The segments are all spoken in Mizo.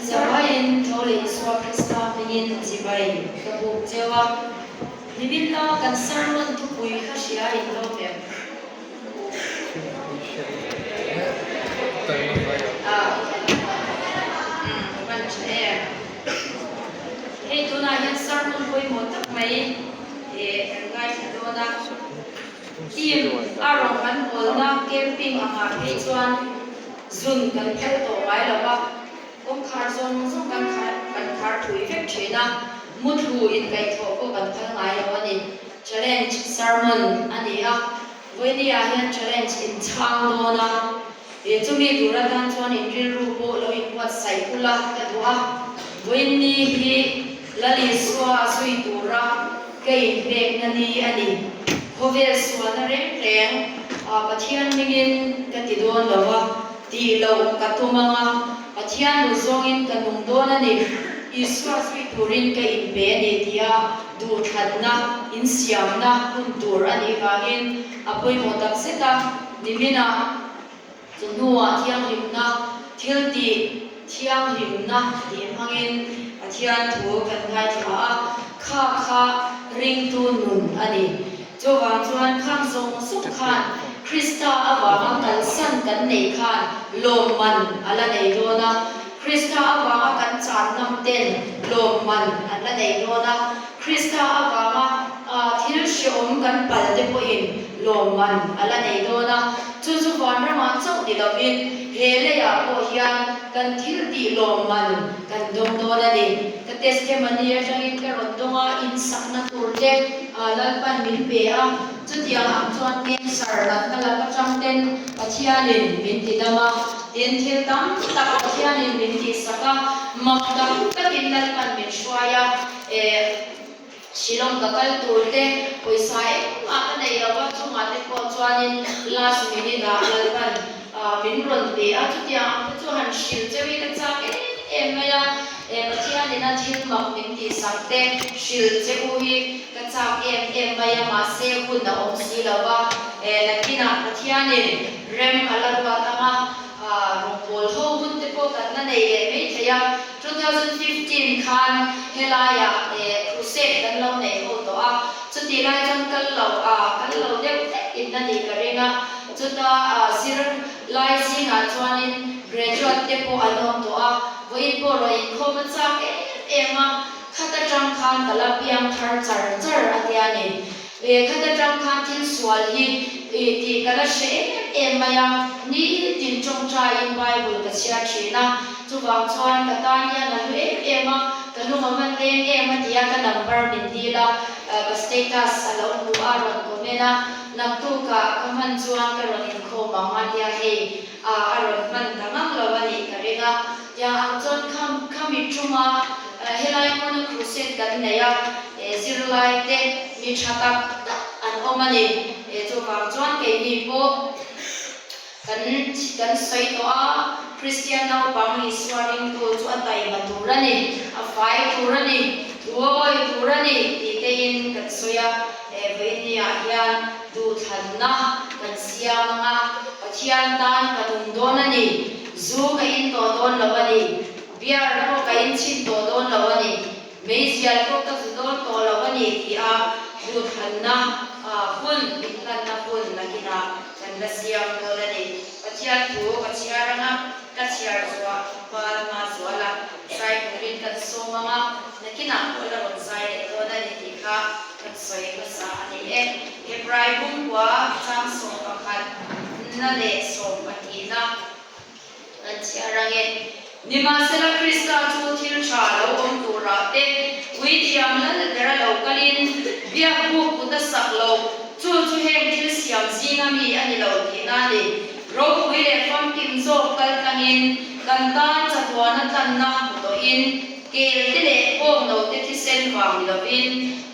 Zavaiin tho leh Isua Krista hmingin chibai ka buk cheu a, nimin lama kan sermon thupui kha hria in lawm em? Hman tha em? Hei tunah hian sermon pawimawh tak mai kan ngaithla dawn a. Team a rawn kan pawlna camping angah phei chuan zun kan phal tawh ngai lo va, kawngkhar zawng zawng kan khar kan khar thui vek thin a, muthlu inkaihthawh pawh kan phal ngai lo a ni. Challenge sermon a ni a, vawinia hian challenge inchhang dawn a, He chumi tur atan chuan in rilru pawh lo inbuatsaih ula ka duh a, vawiinni hi Lal Isua zui tura ka inpekna ni a ni. Khawvel sualna reng reng Pathian hmingin ka ti dawn lo va, tih loh ka tum ang a, Pathian duh zawngin ka nung dawn a ni, Isua zui turin ka inpe a ni tia duhthlanna, insiamna hun tur a nih vangin a pawimawh takzet a. Niminah chawhnuah thianghlimna thil tih thianghlimna tih hmangin Pathian thu kan ngaithla a, kha kha ringtu nun a ni. Chuvang chuan khang zawng zawng khan Krista avanga kalsan kan neih khan lawmman a la nei dawn a, Krista avanga kan chan ngam ten lawmman an la nei dawn a, Krista avanga thil hreawm kan pal te pawhin lawmman a la nei dawn a, chu chu vanramah chauh ni lovin he leiah pawh hian kan thil tih lawmman kan dawng dawn a ni. Ka testimony atangin ka rawn dawng a, insakna tur te Lalpan min pe a, chutiang ang chuan cancer natna lak atang ten Pathianin min ti dam a, tin thil tam tak Pathianin min tihsak a, mak tak takin Lalpan min hruai a. Eh, Shillong ka kal tur te pawisa engmah ka nei lo va, chungah te pawh chuanin last minute ah Lalpan min rawn pe a, chutiang ang te chu han hrilh cheu hi ka chak em em mai a, eh Pathianin a thil mak min tihsak te hrilh che u hi ka chak em em mai a, mahse hun a awm si lo va, eh nakinah Pathianin rem a la ruat ang a, Rawngbawl ho hun te pawh kan la nei leh mai thei a, 2015 khan helaiah crusade kan lo nei ho tawh a, chutih lai chuan kal lo a kal lo deuh hlek in a nih ka ring a, chuta zir lai zingah chuanin graduate te pawh an awm tawh a, vawiin pawh rawn inkhawm a chak em em a, khat atang khan ka la piang thar char char a tia ni. He khat atang khan thil sual hi tih ka la hre em em mai a, ni tin tawngtaiin Bible ka chhiar thin a, chuvang chuan ka tan hian a hlu em em a, ka lung a man leng em a tia ka number min dil a, ka status a lo hmu a, rawn comment a, naktukah ka hman chuan ka rawn inkhawm ang a tia hei a rawn hman ta ngang lo a nih ka ring a, tiang ang chuan kham khami ṭuma helai hmuna crusade kan nei a, zirlai te mi ṭha tak tak an awm a ni. Chuvang chuan keini pawh kan kan sawi tawh a, Kristian naupang Isua ringtu chu a taima tur a ni, a fai tur a ni, thu a awih tur a ni tih tein kan sawi a. Vawinia hian duhthlanna kan siam ang a, Pathian tan ka nung dawn a ni, zu ka in tawh dawn lo a ni, beer pawh ka in chhin tawh dawn lo a ni, meizial pawh ka zu dawn tawh lo a ni tih a duhthlanna hun, inhlanna hun nakinah kan la siam dawn a ni. Pathian thu ka chhiar ang a, ka chhiar zuah hma lama zual a, zai turin kan sawm ang a, nakinah pawh la rawn zai leh dawn a ni tih kha kan sawi hmasa a ni e. Hebrai bungkua chang 11 na leh 12 na kan chhiar ang e. Nimahsela Krista chu thil tha lo awm turah te puithiam lal bera lo kalin biak buk kut a sak lo, chu chu heng thil siam zinga mi a ni lo tihna a ni. Ropui leh famkim zawk kal tlangin kan tan chatuana tlanna hmu tawhin kel te leh bawng no te thisen vang ni lovin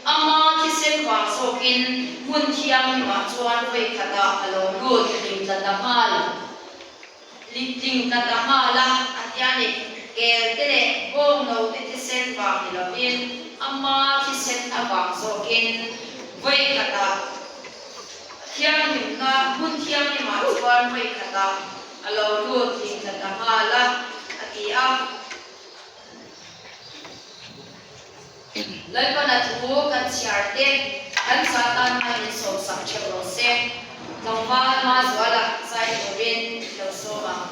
ama thisen vang zawkin hmun thianghlimah chuan vawi khatah a lo lut tling tla ta nghal. Tling tla ta nghal a, a tia ni. Kel te leh bawng no te thisen vang ni lovin ama thisen avang zawkin vawi khatah. Thianghlimna hmun thianghlimah chuan vawi khatah a lo lut hlimthla ta nghal a, a ti a. Lalpana thu kan chhiar te kan za tan hman in sawmsak theuh rawh se. Tlangval Mazuala zai turin lo sawm ang.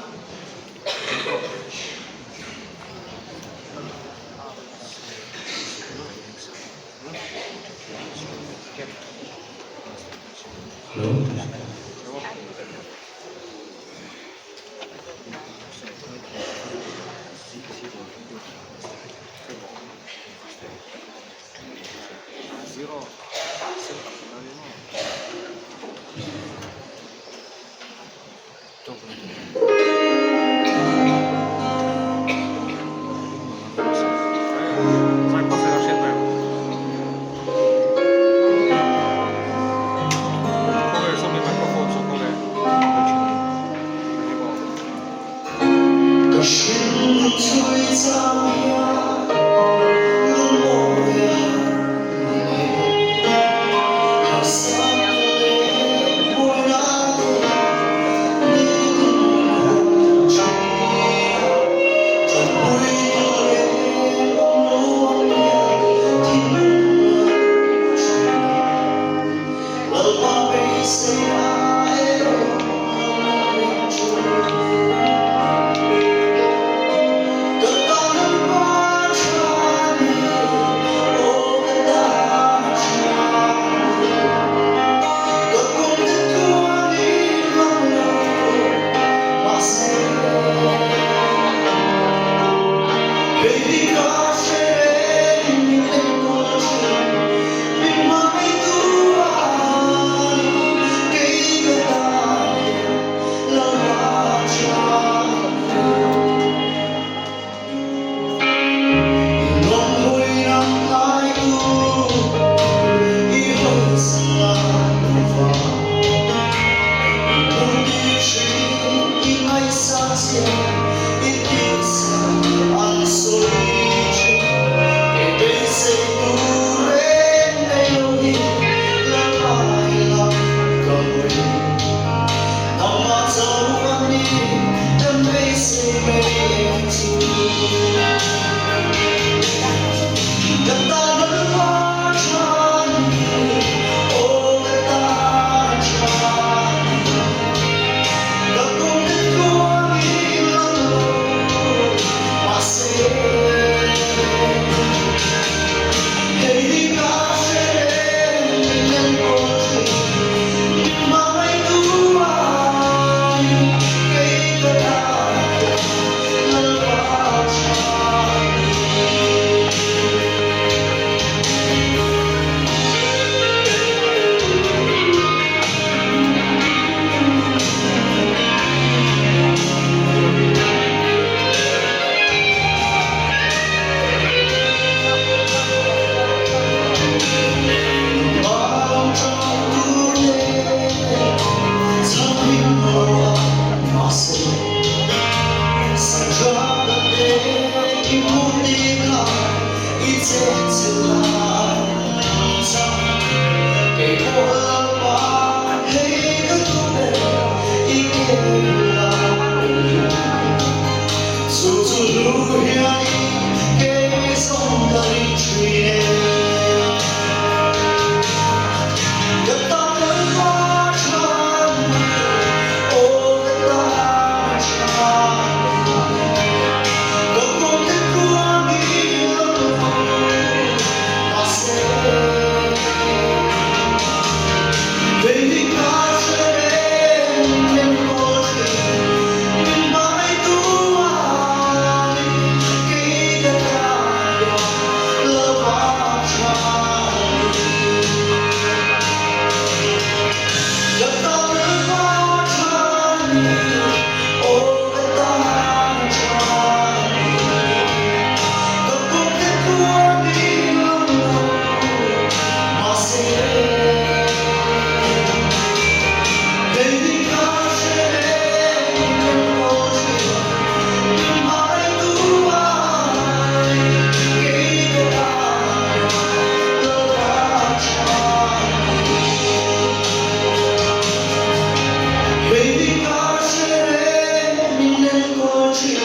thin.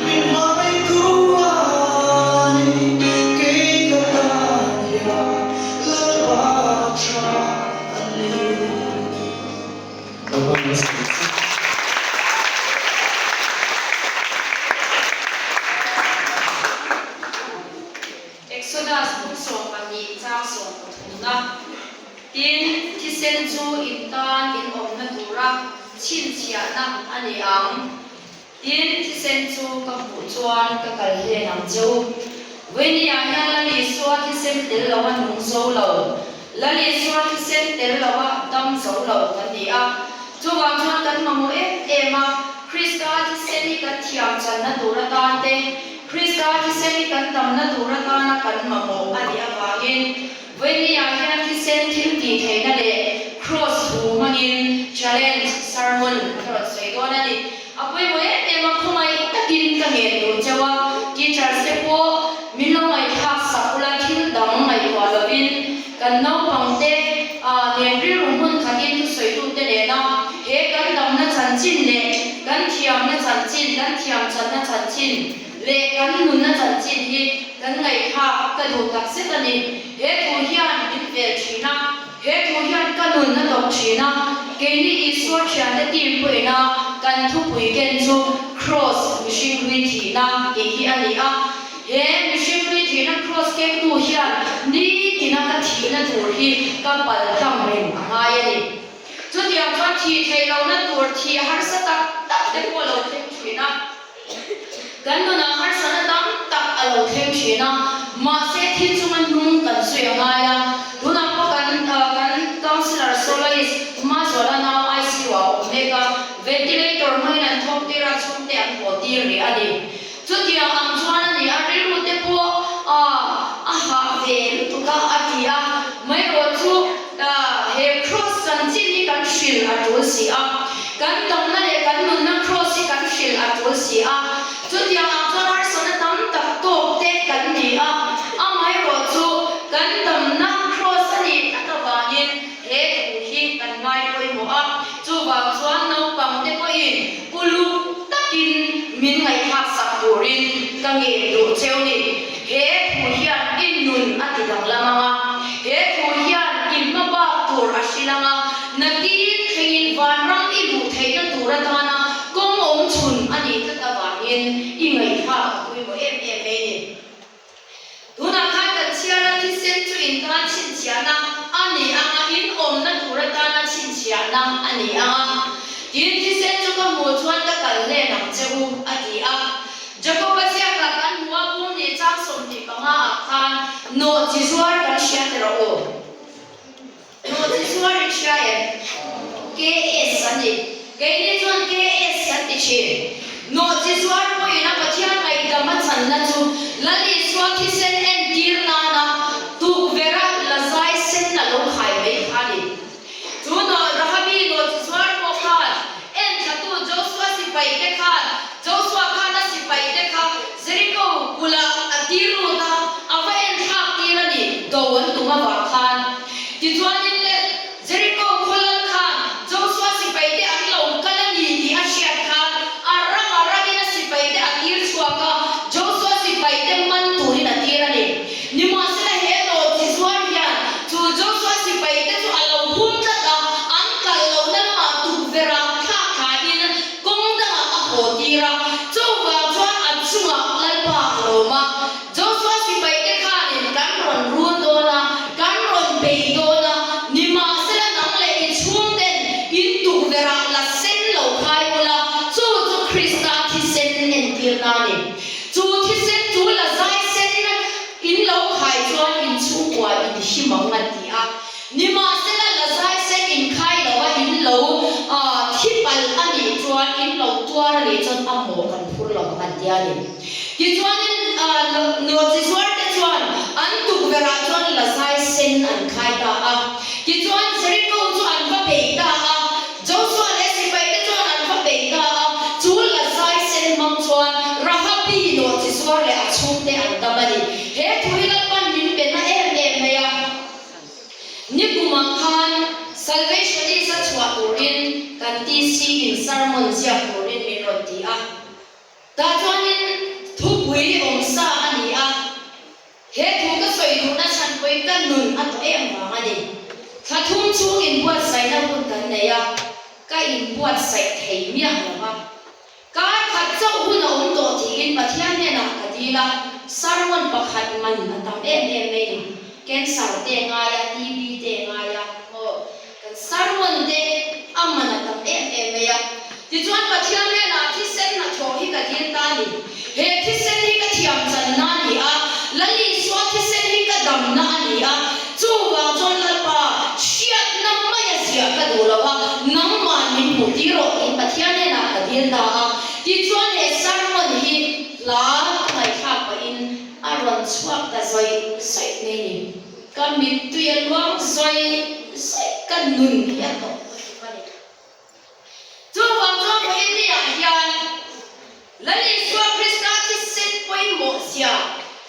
Min hmangaihtu a ni, kei ka tan hian Lalpa tha a ni. Exodus bung 12 chang 13na Tin, thisen chu in tan in awmna tura chhinchhiahna a ni ang. Tin, thisen chu ka hmuh chuan ka kal hlen ang che u. Vawinia hian Lal Isua thisen tel lo a nung zo lo. Lal Isua thisen tel lo a dam zo lo kan ni a. Chuvang chuan kan mamawh em em a, Krista thisen hi kan thiam channa tur atan te, Krista thisen hi kan damna tur atana kan mamawh a nih avangin, Vawinia hian thisen thil tih theihna leh Kraws thu hmangin challenge sermon ka rawn sawi dawn a ni. A pawimawh em em a, khawngaih takin ka ngen duh cheu a, teachers te pawh min lo ngaihthlak sak ula thil dang ngaihtuah lovin kan naupang te nen rilru hmun khatin thusawitute nena he kan damna chanchin leh kan thiamna chanchin, kan thiam channa chanchin leh kan nunna chanchin hi kan ngaihthlak ka duh tak zet a ni. He thu hian min vel thin a, he thu hian ka nun a tawp thin a, keini Isua thiante team pawhin a kan thupui ken chu Kraws mihring hlui thihna tih hi a ni a. He mihring hlui thihna Kraws kengtu hian nitina ka thihna tur hi ka pal tlang reng a ngai a ni. Chutiang chuan thih theih lohna tur thih harsa tak tak te pawh a lo thleng thin a. Kan nunah harsatna tam tak a lo thleng thin a, mahse thil chunga hnung kan zui a ngai a. Tunah pawh kan kan Councillor Soloist Mazuala nau ICU ah a awm mek a, ventilator hmangin an thawk tir a, chhungte an haw tir rih a ni. Chutiang ang chuan a ni a, rilru te pawh a hah ve lutuk a, a ti a. Maherawh chu he Kraws chanchin hi kan hrilh a tul si a, kan damna leh kan nunna Kraws hi kan hrilh a tul si a. Chutiang ang chuan harsatna tam tak tawk te kan ni a, amaherawh chu kan damna Kraws a nih tlat avangin he thu hi kan ngai pawimawh a. Chuvang chuan naupang te pawhin uluk takin min ngaihthlak sak turin ka ngen duh cheu ni. He thu hian i nun a ti danglam ang a, he thu hian i hma bak tur a hrilh ang a, nakin thlengin vanram i luh theihna tur atana kawng awm chhun a nih tlat avangin i ngaihthlak a pawimawh em em mai ni. Tunah khan kan chhiar a, thisen chu in tan chhinchhiahna a ni ang a, in awmna tur atana chhinchhiahna a ni ang a. Tin, thisen chu ka hmuh chuan ka kal hlen ang che u, a ti a. Jakoba ziakah kan hmu a, bung nih chang 25 ah khan nawh chi zuar kan hria ti rawh u. Nawh chi zuar i hria em? KS an ni. Keini chuan KS kan ti thin. Nawh chi zuar pawhin a Pathian ngaihdam a channa chu Lal Isua thisen entir nana tukverh a la zai sen a lo khai mai kha a ni. Chu nawh Rahabi nawh chi zuar pawh khan en thlatu Josua sipaite khan Josua khan a sipaite kha Jeriko kulh a tir lut a, a va en thlak tir a ni, do an tum avang khan. Tichuanin le, Jeriko khaw lal khan Josua sipaite an lo kal a ni tih a hriat khan a rang a rangin a sipaite a tir chhuak a, Josua sipaite man turin a tir a ni. Nimahsela he nawh chi zuar hian chu Josua sipaite chu a lo hum tlat a, an kal lohna lamah tukverh ah thlak thlain kawng dangah a haw tir a, chuvang chuan a chungah Lalpa a lawm a. Josua sipaite khanin kan rawn run dawn a, kan rawn bei dawn a, nimahsela nang leh i chhungten in tukverh ah la sen lo khai ula, chu chu Krista thisen entirna a ni. Chu thisen chu la zai sen in lo khai chuan in chhungkua in him ang an ti a. Nimahsela la zai sen in khai lo a in lo thi palh a nih chuan in lo tuar a nih chuan a mawh kan phur lo ang an ti a ni. Tichuanin nawhchi zuar te chuan an tukverh ah chuan la zai sen an khai ta a. Tichuan Jericho chu an va bei ta a. Joshua leh sipaite chuan an va bei ta a, chu la zai sen hmang chuan Rahabi nawhchi zuar leh a chhungte an dam a ni. He thu hi Lalpan min pe na em em mai a. Nikumah khan Salvationist a chhuah turin kan TC in sermon ziak turin min rawn ti a. thupui awm sa a ni a, he thu ka sawi duhna chhan pawhin ka nun a tawh em vang a ni. Thla thum chhung inbuatsaihna hun kan nei a, ka inbuatsaih thei miah lo va. Kar khat chauh hun a awm tawh tiin Pathian hnenah ka dil a, sermon pakhat man a tam em em mai ni. Cancer te ngai a, TB te ngai a, aw kan sermon te a man a tam em em mai a. Tichuan Pathian hnenah thisen hnathawh hi ka dil ta a ni. He thisen hi ka thiam channa a ni a, Lal Isua thisen hi ka damna a ni a, chuvang chuan Lalpa hriatna maia ziah ka duh lo a, nangmah min hmuh tir rawh tiin Pathian hnenah ka dil ta a. Tichuan he sermon hi hla ka ngaihthlak pahin a rawn chhuak ta zawih zawih mai ni. Ka mittui a luang zawih zawih, ka nun hi a tawp lutuk a ni. Chuvang chuan Bohemia-ah hian Lal Isua Krista thisen pawimawh zia,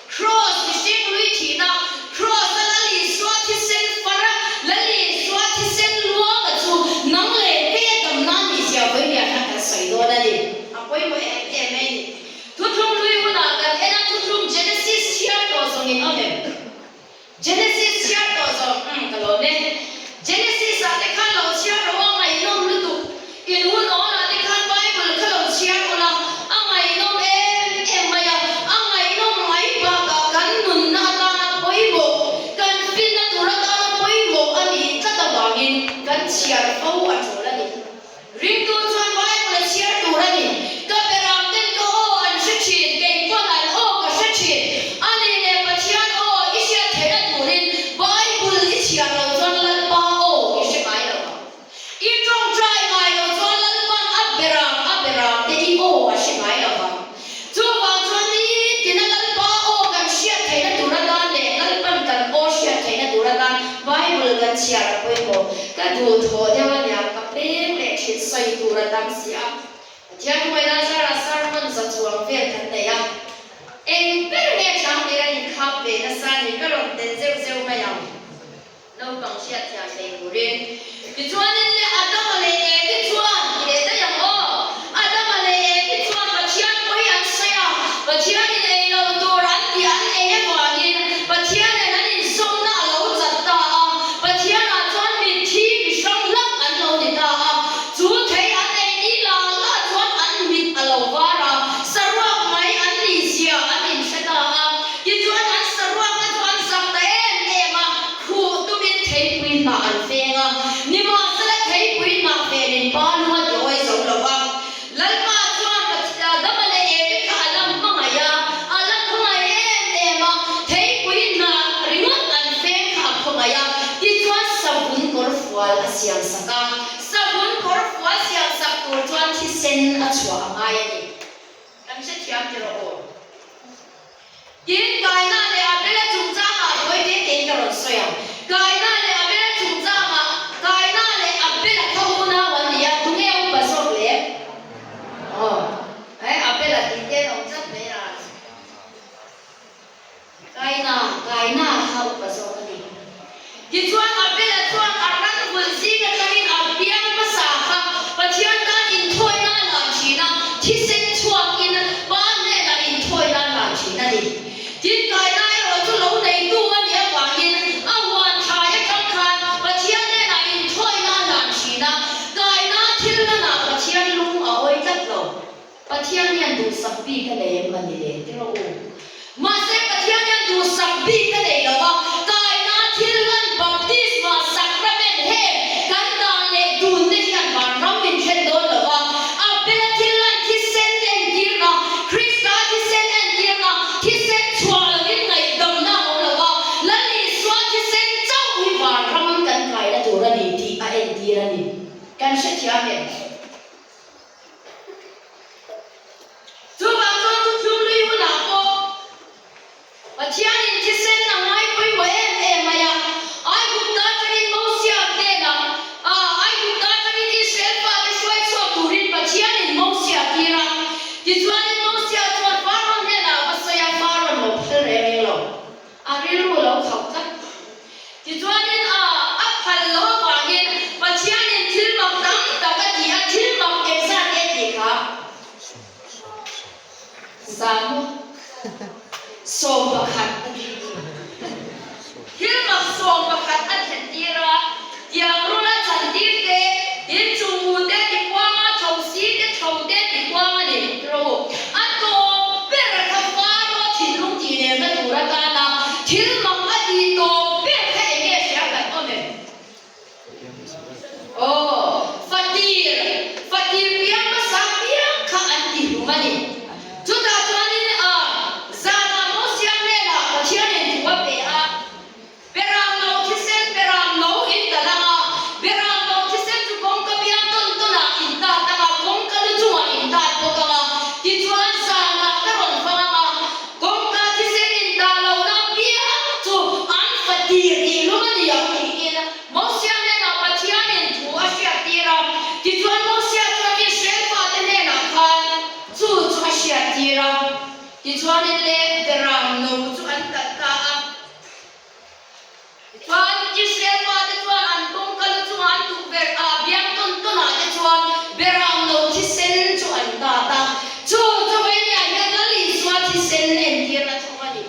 Kraws mihring lui thihna, Kraws-a Lal Isua thisen fara Lal Isua thisen luanga chu nang leh keia damna nih zia Bohemia hian kan sawi dawn a ni. A pawimawh em em mai a ni. Thuthlung lui hunah kan en a, thuthlung Genesis chhiar tawh zawngin awm em? Genesis chhiar tawh zawk umm ka lawm e. Genesis ah te khan lo chhiar rawh a ngaihnawm lutuk. In hun awl ah te khan Bible kha lo chhiar ula a ngaihnawm em em mai a, a ngaihnawm mai bakah kan nunna atana pawimawh, kan finna tur atana pawimawh a nih tlat avangin kan chhiar fo a tul a ni. Ringtu chuan Bible a chhiar tur a ni. Ka beram ten ka aw an hre thin, kei pawn an aw ka hre thin. A nih leh Pathian aw i hriat theihna turin Bible i chhiar loh chuan Lalpa aw i hre ngai lo ang. I tawngtai ngai loh chuan Lalpa'n a beram a beram te i aw a hre ngai lo vang. Chuvang chuan nitina Lalpa aw kan hriat theihna tur atan leh Lalpan kan aw hriat theihna tur atan Bible kan chhiar a pawimawh. Ka duhthawh deuh a nia, ka peng leh thin sawi tur a tam si a. Pathian hruaina zarah sermon za chuang vel kan nei a. Eng ber nge chang ber a inkhap ve nasa ni ka rawn tel zeuh zeuh mai ang. Naupang hriatthiam thei turin. Tichuanin le Adama leh Evi chuan i leh daih ang aw. Adama leh Evi chuan Pathian pawi an sawi a, Pathianin ei lo tur an tih an ei avangin Pathianin an inzawmna a lo chat ta a, Pathianah chuan mitthi mi hrang hlak an lo ni ta a. Chu thei an ei ni la la chuan an mit a lo var a, saruak mai an nih zia an inhre ta a. Tichuan an saruakna chu an zak ta em em a, khuh tumin theipui hnah an feng a, nimahsela theipui hnah fenin pa lung a ti awi zo lo va. Lalpa chuan Adama leh Evi kha a la hmangaih a, a la khawngaih em em a, theipui hnah ringawt an feng kha a khawngaih a, tichuan savun kawrfual a siam sak a, savun kawrfual siam sak tur chuan thisen a chhuah a ngai a ni. Kan hrethiam ti rawh aw. Tin, Kaina leh Abela chungchangah tawi te tein ka rawn sawi ang. Kaina leh Abela chungchangah, Kaina leh Abela kha unau an ni a, tunge upa zawk le? Aw, he Abela tih te an awm tlat mai a. Kaina, Kaina kha upa zawk a ni. Tichuan, Abela chuan a ran vul zing atangin a piang hmasa kha Pathian tan inthawina a hlan thin a, thisen chhuakin Pa hnenah inthawina a hlan thin a ni. Tin, Kaina erawh chu lo neitu a nih avangin a huan thlai atang khan Pathian hnenah inthawina a hlan thin a, Kaina thil hlanah Pathian lung a awi tlat lo. Pathian hian duhsak bik a nei em a ni le ti rawh u. Mahse Pathian hian duhsak bik a nei lo a, kaina thil hlan baptisma sacrament heng kan dan leh dun te hian vanram min thlen dawn lo a, a bela thil hlan thisen entirna, Krista thisen entirna, thisen chhuah lovin ngaihdamna a awm lo a, Lal Isua thisen chauh hi vanram kan kaina tur a ni tih a entir a ni. Kan hrethiam em? Chuvang chuan thuthlung lui hunah pawh Pathianin thisen a ngaipawimawh em? 11 a ti. Thil mak 11 a thlen tir a, tiang rula chan tir te, tin chungmu te ti kuang a, tho si te tho te ti kuang a ni ro. A tawp ber kha Faro thinlung tih lemna tur atana thil mak a tih tawp ber kha eng nge hria kan awm em? Aw, fatir, fatir piang hmasa piang kha an ti hlum a ni. Chutah chuanin a zanah Mosia hnenah Pathianin thu a pe a, Beram no thisen, beram no in ta lang a, beram no thisen chu kawngka biang tawn tawnah in tat ang a, kawngka lu chungah in tat bawk ang a, tichuan zanah ka rawn fang ang a, Kawngka thisen in dah lohna piang chu an fatir tih lum a ni ang tiin Mosia hnenah Pathianin thu a hriattir a. Tichuan Mosia chuan Israel fate hnenah khan chu chu a hriattir a. Tichuanin le Beram no chu an kalh ta a. Tichuan Israel fate chuan an kawngka lu chungah an tukverh a biang tawn tawnah te chuan Beram no thisen chu an tat a. Chu chu veinia hian Lal Isua thisen entirna thawk a ni.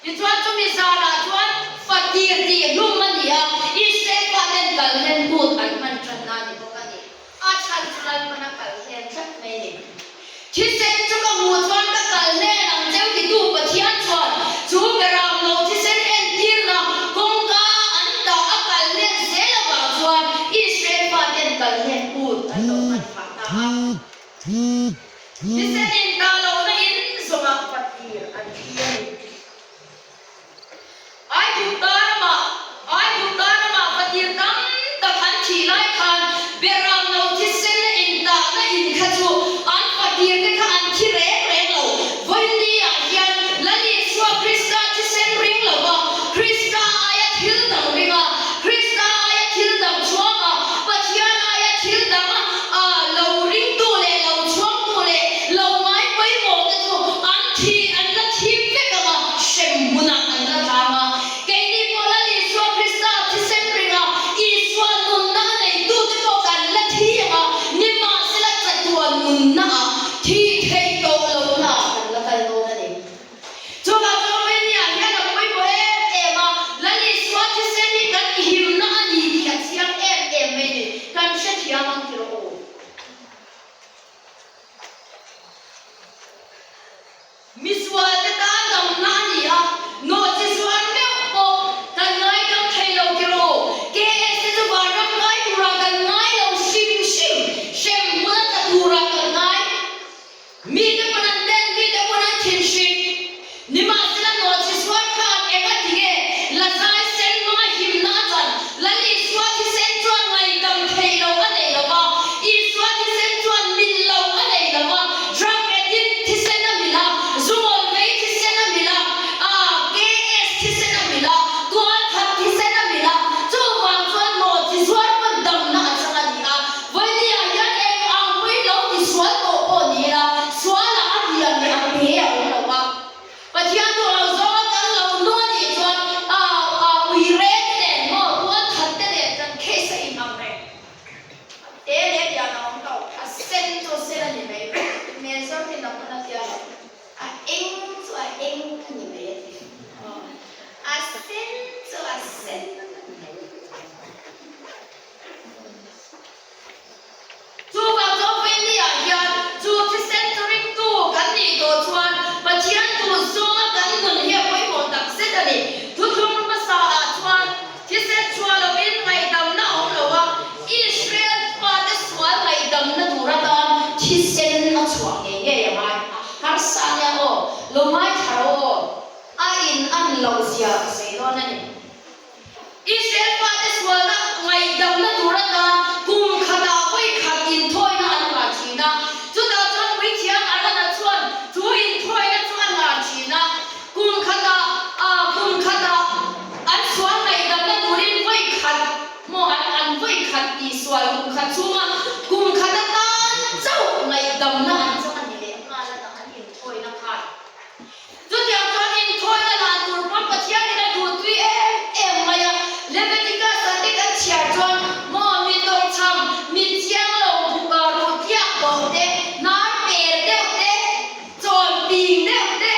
Tichuan chumi zarah chuan fatir tih hlum a ni a, Israel faten kalhlen kut an hman tanna a ni bawk a ni. A chhan chu Lalpan a kal hlen tlat mai a ni. Thisen chu ka hmuh chuan ka kal hlen ang cheu titu Pathian chuan chu Beram lo thisen entirna kawngka an dah a kal hlen zel avang chuan Israel faten kal hlen ut an lo hman phah ta a. Thisen intah lohna in zawngah patir an thi a ni. Aigupta ramah Aigupta ramah fatir tam tak an thih lai khan Beram lo thisen intahna in kha chu an fatir te kha an thi reng reng lo. Vawiin ah hian Lal Isua Krista thisen ring lo va, Krista aia thil dang ring a, Krista aia thil dang chhuang a, Pathian aia thil dang a lo ringtu leh lo chhuangtu leh lo ngai pawimawh te chu an thi an la thi vek ang a, hrem hmunah an la tlang a. Keini pawh Lal Isua Krista thisen ringa Isua nunna a neitute pawh kan la thi ang a, nimahsela chatuan nunnaah thi thei tawh lohnaah kan la kal dawn a ni. Chuvang chuan Vainia hian a pawimawh em em a, Lal Isua thisen hi kan himna a ni tih a chiang em em mai ni. Kan hrethiam ang ti rawh u. Misualte tan damna a ni a, nawhchizuar meuh pawh kan ngaidam thei lo ti rawh u. KS te chu vanram ngai turah kan ngai lo hrim hrim, hremhmun a tla turah kan ngai. Mite pawn an den, mite pawn an thinhrik. Nimahsela nawhchizuar khan eng a ti nge? Lazai sen hmanga himna a chan. Lal Isua thisen chuan ngaihdam theih loh a nei lo va, Isua thisen chuan mil loh a nei lo va, drug addict thisen a mil a, zungawl vei thisen a mil a, KS thisen a mil a, tualkhat thisen a mil a, chuvang chuan nawhchizuar pawn damna a chang a ni a. Vawinia hian eng ang pawhin lo ti sual tawh pawh ni ila, sualah a hliam leh a pe a awm lo va. Pathian duh lo zawnga kan lo nung a nih chuan a a ui re te nen maw tual that te nen kan case a inang reng. A te leh lian a awm lo, a sen chu sen a ni mai, hmel zawr hi na pawn a tia lo, a eng chu a eng a ni mai a ti. A sen chu a sen a ni mai. Chuvang chuan Vainia hian chu thisen chu ringtu kan nih tawh chuan Pathian duh zawnga kan nun hi a pawimawh tak zet a ni. Thuthlung hmasa ah chuan thisen chhuah lovin ngaihdamna a awm lo a, Israel fate sual ngaihdamna tur atan thisen a chhuah ngei ngei a ngai. A harsa nia aw, lo ngaithla ro aw, a in an loh zia ka sawi dawn a ni. Israel fate sualna ngaihdamna tur atan kum khatah vawi khat inthawina an hlan thin a. Chutah chuan Puithiam Arona chuan chu inthawina chu a hlan thin a. Kum khatah kum khatah an sual ngaihdamna turin vawi khat maw an an vawi khat tihsual kum khat chhunga kum khat atan chauh ngaihdamna an chang a ni leh nghal a an inthawina khan. Chutiang chuan inthawina dan tur pawn Pathianin a duh tui em em mai a. Leviticus ah te kan chhiar chuan maw mi tawngchham, mi chiang lo buk ah ruh tliak tawh te, hnar per deuh te, chawn ping deuh te.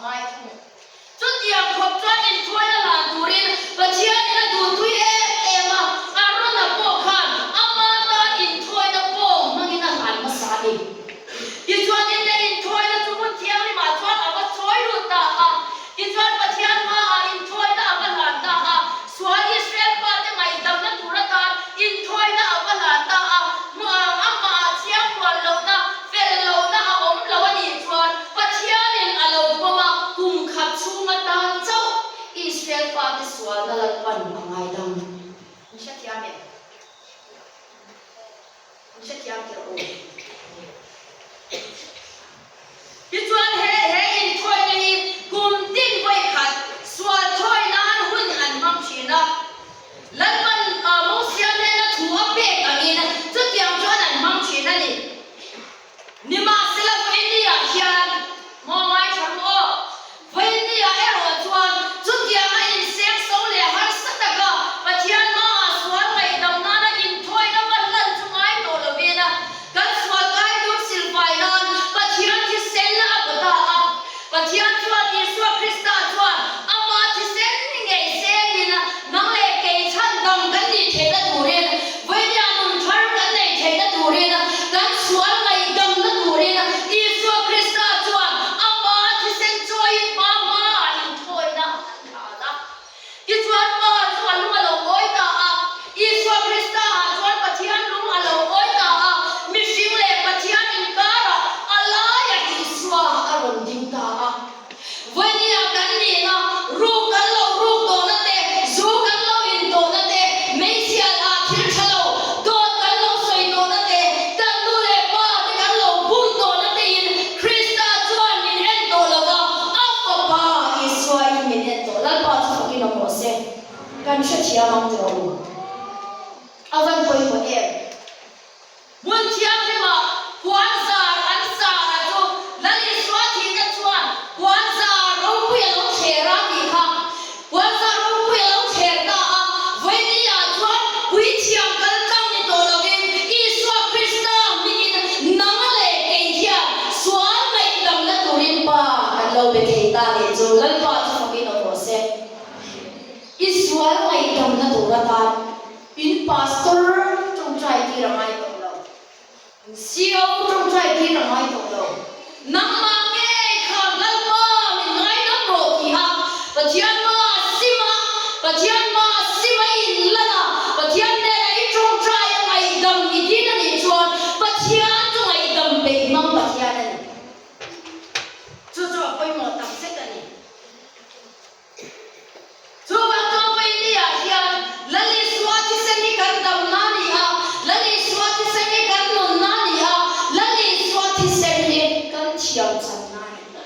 ngai thung. Chutiang khawp chuan inthuaina hlan turin Pathianin a duhtui em em a, Arona pawh khan ama tan inthuaina pawng hmangin a hlan hmasa a ni. Tichuan in leh inthuaina chu hmun thianghlimah chuan a va chawi lut ta a, tichuan Pathian hmaah inthuaina a va hlan ta a, sual Israel fate ngaihdamna tur atan inthuaina a va hlan ta a, hmuang amahah chiangkuan lohna, fel lohna a awm lo a nih chuan Pathianin a lo pawm a, kum khat chhung atan chauh Israel fate sualna Lalpan a ngaidam. In hrethiam em? In hrethiam tirh u. Tichuan he he inthawina hi kum tin vawi khat sual thawi nan hun an hmang thin a. Lalpan Mosia hnena thu a pek angin chutiang chuan an hmang thin a ni. Nimahsela vawinia hian maw ngaithla ru aw. Vawinia erawh chuan chutianga inseng so leh harsa taka Pathian hmaah sual ngaihdam nana inthawina va hlan chu ngai tawh lovin kan sual kai tur silfai nan Pathian thisenna a baw ta a. Pathian chuan Isua Krista chuan ama thisen ngei sengin nang leh kei chhandam kan nih theihna turin, vawinia nun thar kan neih theihna turin, kan sual ngaihdamna turin Isua Krista chuan ama thisen chawiin Pa hmaah inthawina an hlan a. Tichuan Pa chu a lung a lo awi ta a, Isua Krista ah chuan Pathian lung a lo awi ta a, mihring leh Pathian inkarah a laiah Isua a rawn ding ta a. Vawinia kan nihna, ruk kan lo ruk tawhna te, zu kan lo in tawhna te, meichhiat ah thil tha lo, dawt kan lo sawi tawhna te, kan nu leh pa te kan lo bum tawhna tein Krista chuan min en tawh lo va, a Fapa Isua in min en tawh. Lalpa chu fakin awm rawh se. Kan hrethiam ang tawh u. A van pawimawh em? Hmun thianghlimah puan zar an zar a chu Lal Isua thihna chuan puan zar ropui a lo thler a tih kha. Puan zar ropui a lo thler ta a, vawinia chuan puithiam kal tlang ni tawh lovin Isua Krista hmingin nang leh kei hian sual ngaihdamna turin Pa kan lo be thei ta leh chu Lalpa chu fakin awm rawh se. I sual ngaihdamna tur atan in pastor tawngtai tir a ngai tawh lo. CO tawngtai tir a ngai tawh lo. Nangmah ngei khan Lalpa min ngaidam rawh tih a Pathian hma a sim a, Pathian hma a sim a i inlan a, Pathian hnenah i tawngtai a ngaihdam i din a nih chuan Pathian chu ngaihdam peih hmang Pathian a ni. Chu chu a pawimawh tak zet a ni. Chuvang chuan Vawinia hian Lal Isua thisen hi kan damna a ni a, Lal Isua thisen hi kan nunna a ni a, Lal Isua thisen hi kan thiam channa a ni.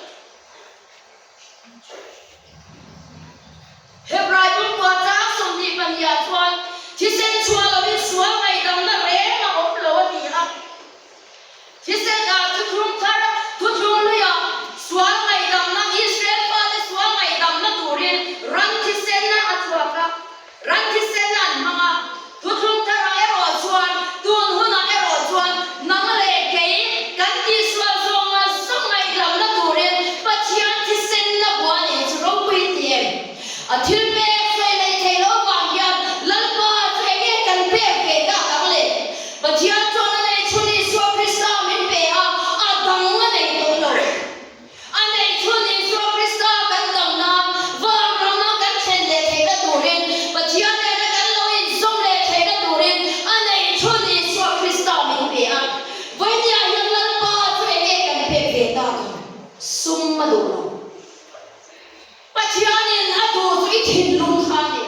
Hebrai pumkua chang 22 ah chuan thisen chhuah loin sual ngaihdamna reng a awm lo a ni a. Thisen ah thuthlung thar, thuthlung luiah sual ngaihdamna, Israel fate sual ngaihdamna turin ran thisenna a chhuak a, ran thisenna an hmang a. Thuthlung tharah erawh chuan, tun hunah erawh chuan nang leh kei kan tihsual zawnga zawng ngaihdamna turin Pathian thisenna bua nih chu ropui ti em? A thil pek sawi leh theih loh avang hian Lalpa chu enge kan pek ve tak ang le? Pathian chuan a nei chhun Isua Krista min pe a, a dang a nei tawh lo. A nei chhun Isua Krista kan dam nan van rama kan thlen leh theihna turin, Pathian nena kan lo inzawm leh theihna turin a nei chhun Isua Krista min pe a. Vawinia hian Lalpa chu enge kan pek ve tak ang? Sum a duh lo. Pathianin a duh chu i thinlung kha a ni.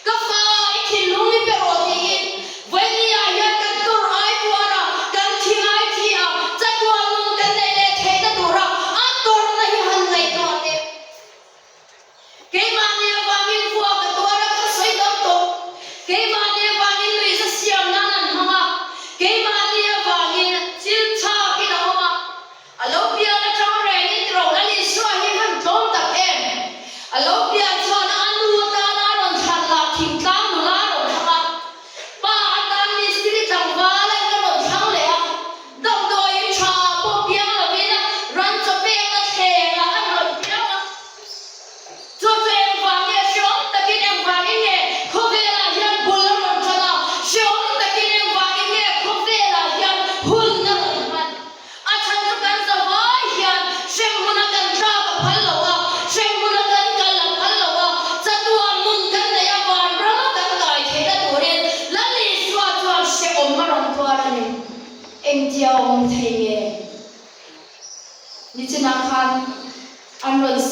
Ka fa, i thinlung i pe rawh tiin Vawinia hian kan tur ai tuar a, kan thi ai thi a, chatuan nun kan neih leh theihna tura a tawrhna hi han ngaihtuah teh. Keimahni avangin khua ka tuar a, ka sawi dam tawh. Keimahni avangin nuihza siam nan an hmang a, keimahni avangin chil thakin a awm a. A lo pian atang rengin tiro Lal Isua hi han tlawm tak em? A lo pian chuan a nu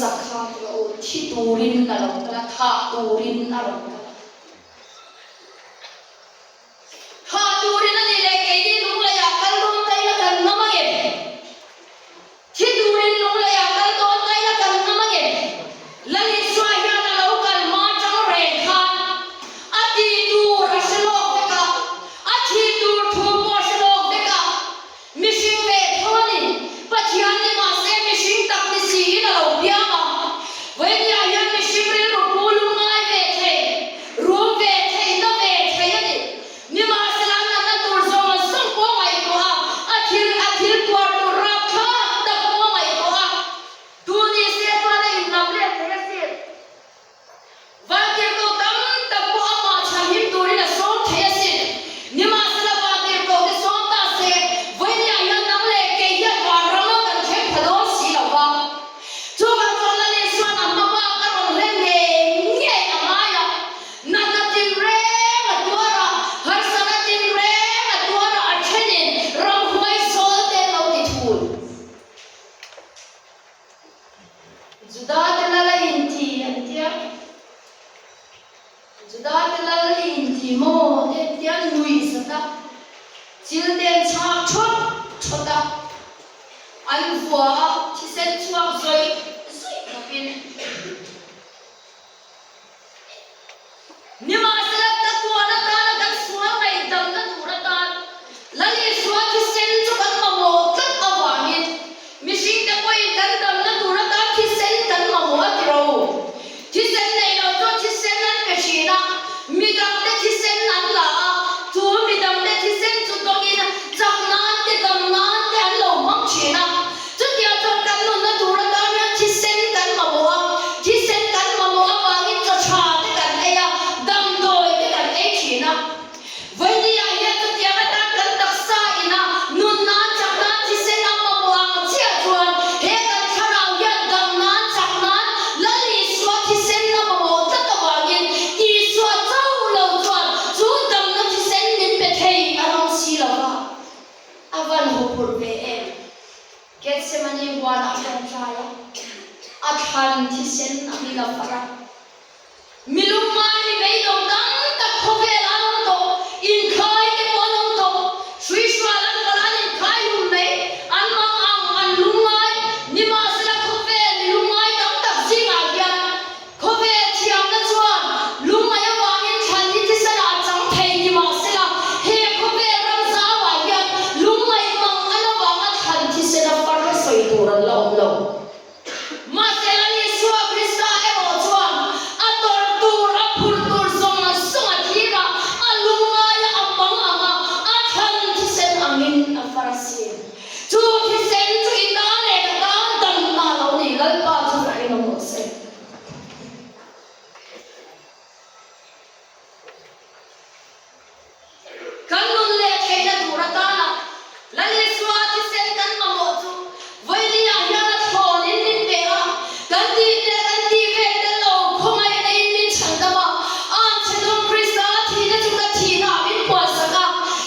zahthlak rawh u, thi turin a lo kal a, thah turin a rawn kal a. Thah turin a nih leh keini lungleiah kal dawn ta ila kan ngam ang em? Thi turin lungleiah kal dawn ta ila kan ngam ang em? Lal Isua hian a lo kal hma tang reng khan a tih tur a hre lawk vek a, a thih tur thu pawh a hre lawk vek a. Mihring ve tho a ni. Pathian ni mahse mihring tak ni siin a lo piang a. Vawinia hian mihring rilru pu lungngai ve thei, rum ve thei, na ve thei a ni. Nimahsela natna tur zawng zawng pawh ngaihtuah a, a thil a thil tuar tur rapthlak tak pawh ngaihtuah a, duh ni se chuan a inlam leh thei asin. Vantirhkoh tam tak pawh amah chhanhim turin a sawm thei asin. Nimahsela vantirhkohte sawm ta se, vawinia hian nang leh kei hian vanrama kan thleng pha dawn si lo va. Chuvang chuan Lal Isua'n a hma bak a rawn hlen ngei ngei a ngai a, natna tinreng a tuar a, harsatna tinreng a tuar a, a thenin ramhuai sawl te an lo ti thul. Juda te lal a inti an tia, Juda te lal i inti maw te an tia nuih zat a, chil te an chhak thawt thawt a, an vua a, thisen chhuak zawih zawih khawpin. Nimahsela ka tuan atana kan sual ngaihdamna tur atan Lal Isua thisen chu kan mamawh tlat avangin mihringte pawhin kan damna tur atan thisen kan mamawh a ti ro. Thisen nei lo chuan thisen an pe thin a, midangte thisen an la a, chu midangte thisen chu dawngin chak nan te dam nan te an lo hmang thin a. Chutiang chuan kan nunna tur atan hian thisen kan mamawh a, thisen kan mamawh avangin chaw tha te kan ei a, damdawi te kan ei thin a. Vawinia hian chutiang atan kan taksa ina nun nan chak nan thisen a mamawh ang chiah chuan he kan thlarau hian dam nan chak nan Lal Isua thisen a mamawh tlat avangin Isua chauh lo chuan chu damna thisen min pe thei a ram si lo va. A van huphurh ve em? Gethsemane huanah kan tlai a, a thlan thisen a min a far a. Mi lungngai mi beidawng tam tak khawvel an awm tawh, inkhai te pawh an awm tawh, hruihrual an kal an inkhai hlum mai, an mang ang, an lungngai, nimahsela khawvel mi lungngai tam tak zingah hian Khawvel thiamna chuan lungngaih avangin thlan hi thisenah a chang thei ni mahsela, he khawvel ram zauah hian lungngaih mang an avanga thlan thisena far sawi tur an la awm lo. Mahse Lal Isua Krista erawh chuan a tawrh tur, a phurh tur zawng zawng a thlir a, a lungngaia a mang ang a, a thlan thisen angin a far a sin. Chu thisen chu i ta leh ka tan damna lo ni, Lalpa chu fakin awm rawh se. Kan nun leh theihna tur atana Lal Isua thisen kan mamawh chu Vawilia hian a thlawnin min pe a, kan tih leh kan tih ve tel lo khawngaihna in min chhandam a, Anchhe dawng Krista a thihna chu ka thihna ah min puansak a,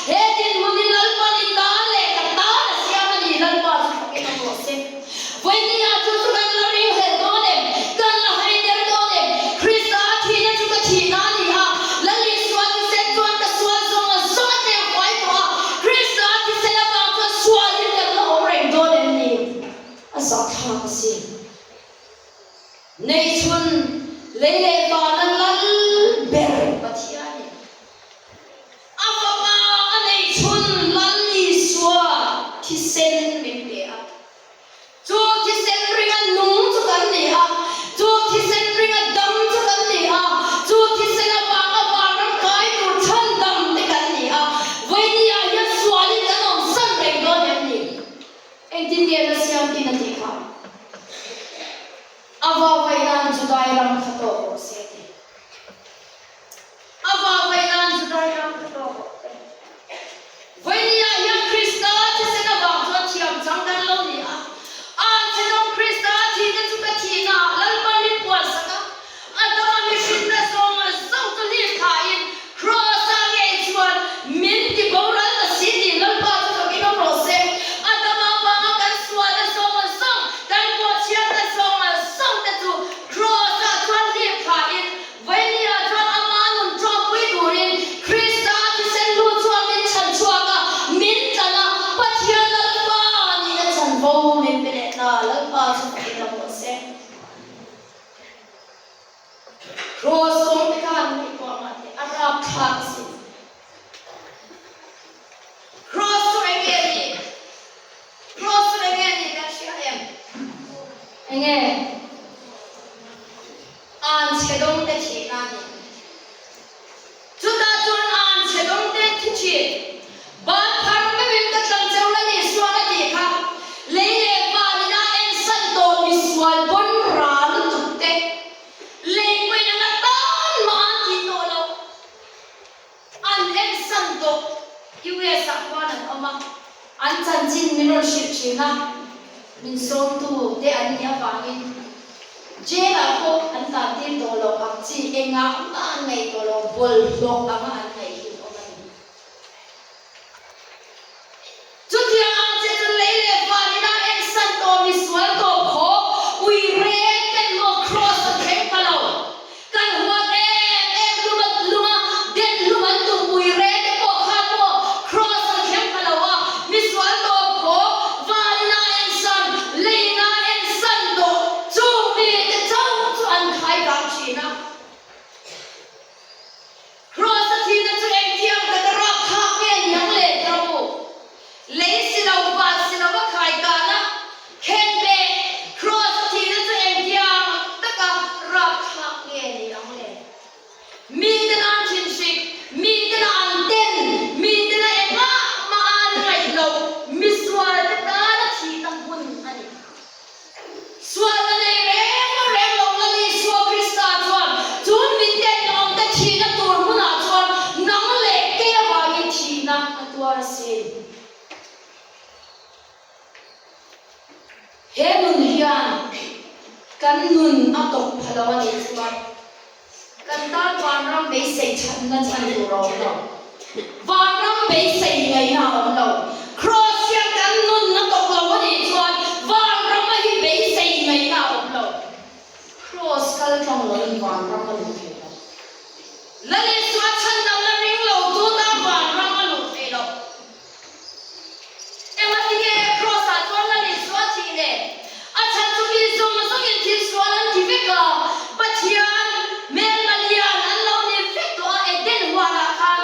he dinhmun hi Lalpan i tan leh ka tan a siam a ni, Lalpa chu fakin awm rawh se. Vawinia chu chu kan la ringhlelh dawn em? Kan la haider dawn em? Krista a thihna chu ka thihna a ni a, Lal Isua thisen chuan ka sual zawng a zawng a tlem fai tawh a, Krista a thisen avang chuan sualin kan la awm reng dawn em ni? A zahthlak asin. Neichhun lei leh vana lal ber Pathianin a fapa a neichhun Lal Isua thisen min pe a. Chu thisen ringa nung chu kan ni a, chu thisen ringa dam chu kan ni a, chu thisen avanga vanram kai tur chhan dam te kan ni a. Vawinia hian sualin kan awm san reng dawn em ni? Engtin nge la siam tin a tih kha? A vauvaih nan Judai ram kha tawk rawh se a ti. A vauvaih nan Judai ram kha tawk rawh se. Vawinia hian Krista thisen avang chuan thiam chang kan lo ni a. Anchhedawng Krista thihna chu ka thihna ah Lalpa min puansak a. Adama mihrinna zawng zawng chu hlip thain Kraws-a ngei chuan min ti boral ta si tih Lalpa chu fakin awm rawh se. Adama vanga kan sualna zawng zawng, kan puahchhiatna zawng zawng te chu. Kraws kawng te khan ngaihtuah mah teh a rapthlak a si. Kraws chu eng nge ni? Kraws chu eng nge ni kan hria em? Eng nge? An chhe dawng te thihna a ni. Chutah chuan an chhe dawng te thi thin. Ban phar meuhin ka tlang cheu la ni sual a tih kha. Lei leh van ina ensan tawh misual pawn ra lutuk te. Lei pawhin anga tan mah an tih tawh loh. An ensan tawh. US ah khuan an awm a, an chanchin min rawn hrilh thin a, min sawmtu te an nih avangin jail ah pawh an tan tir tawh loh ang chi engah mah an ngaih tawh loh, bawlhhlawh anga an ngaih hi an awm a ni. Chutiang ang che chu lei leh van ina ensan tawh misual tawh khawp ui reng ten maw kraws an thleng pha lo. Kan huat em em lum a lum a den hlum an tum ui reng te pawh khan maw kraws an thleng pha lo a misual tawh khawp van ina ensan lei ina ensan tawh chung mite chauh chu an khai kang thin a. Kraws a thihna chu engtiang tak a rapthlak nge ni ang le tih rawh u. Lei si lo, van si lo a khai kahna khen leh Kraws a thihna chu engtiang tak a rapthlak nge ni ang le. Miten an thinhrik, miten a an ten, miten a engah mah an ngaih loh misual te tana thihna hmun a ni. Sualna nei reng reng lo Lal Isua Krista chuan chu miten awmte thihna tur hmunah chuan nang leh kei avangin thihna a tuar asin. He nun hian kan nun a tawp pha lo a nih chuan kan tan vanram beisei chhanna chhan tur a awm lo. Vanram beisei ngaihna a awm lo. Kraws hian kan nun a tawk lo a nih chuan vanram a hi beisei ngaihna a awm lo. Kraws kal tlang loin vanram a luh thei lo. Lal Isua chhandamna ring lo tu tan vanram a luh thei lo. Engati nge Kraws-ah chuan Lal Isua thih le? A chhan chu mi zawng zawngin thil sual an ti vek a, Pathian hmelma lian an lo ni vek tawh a, Eden huanah khan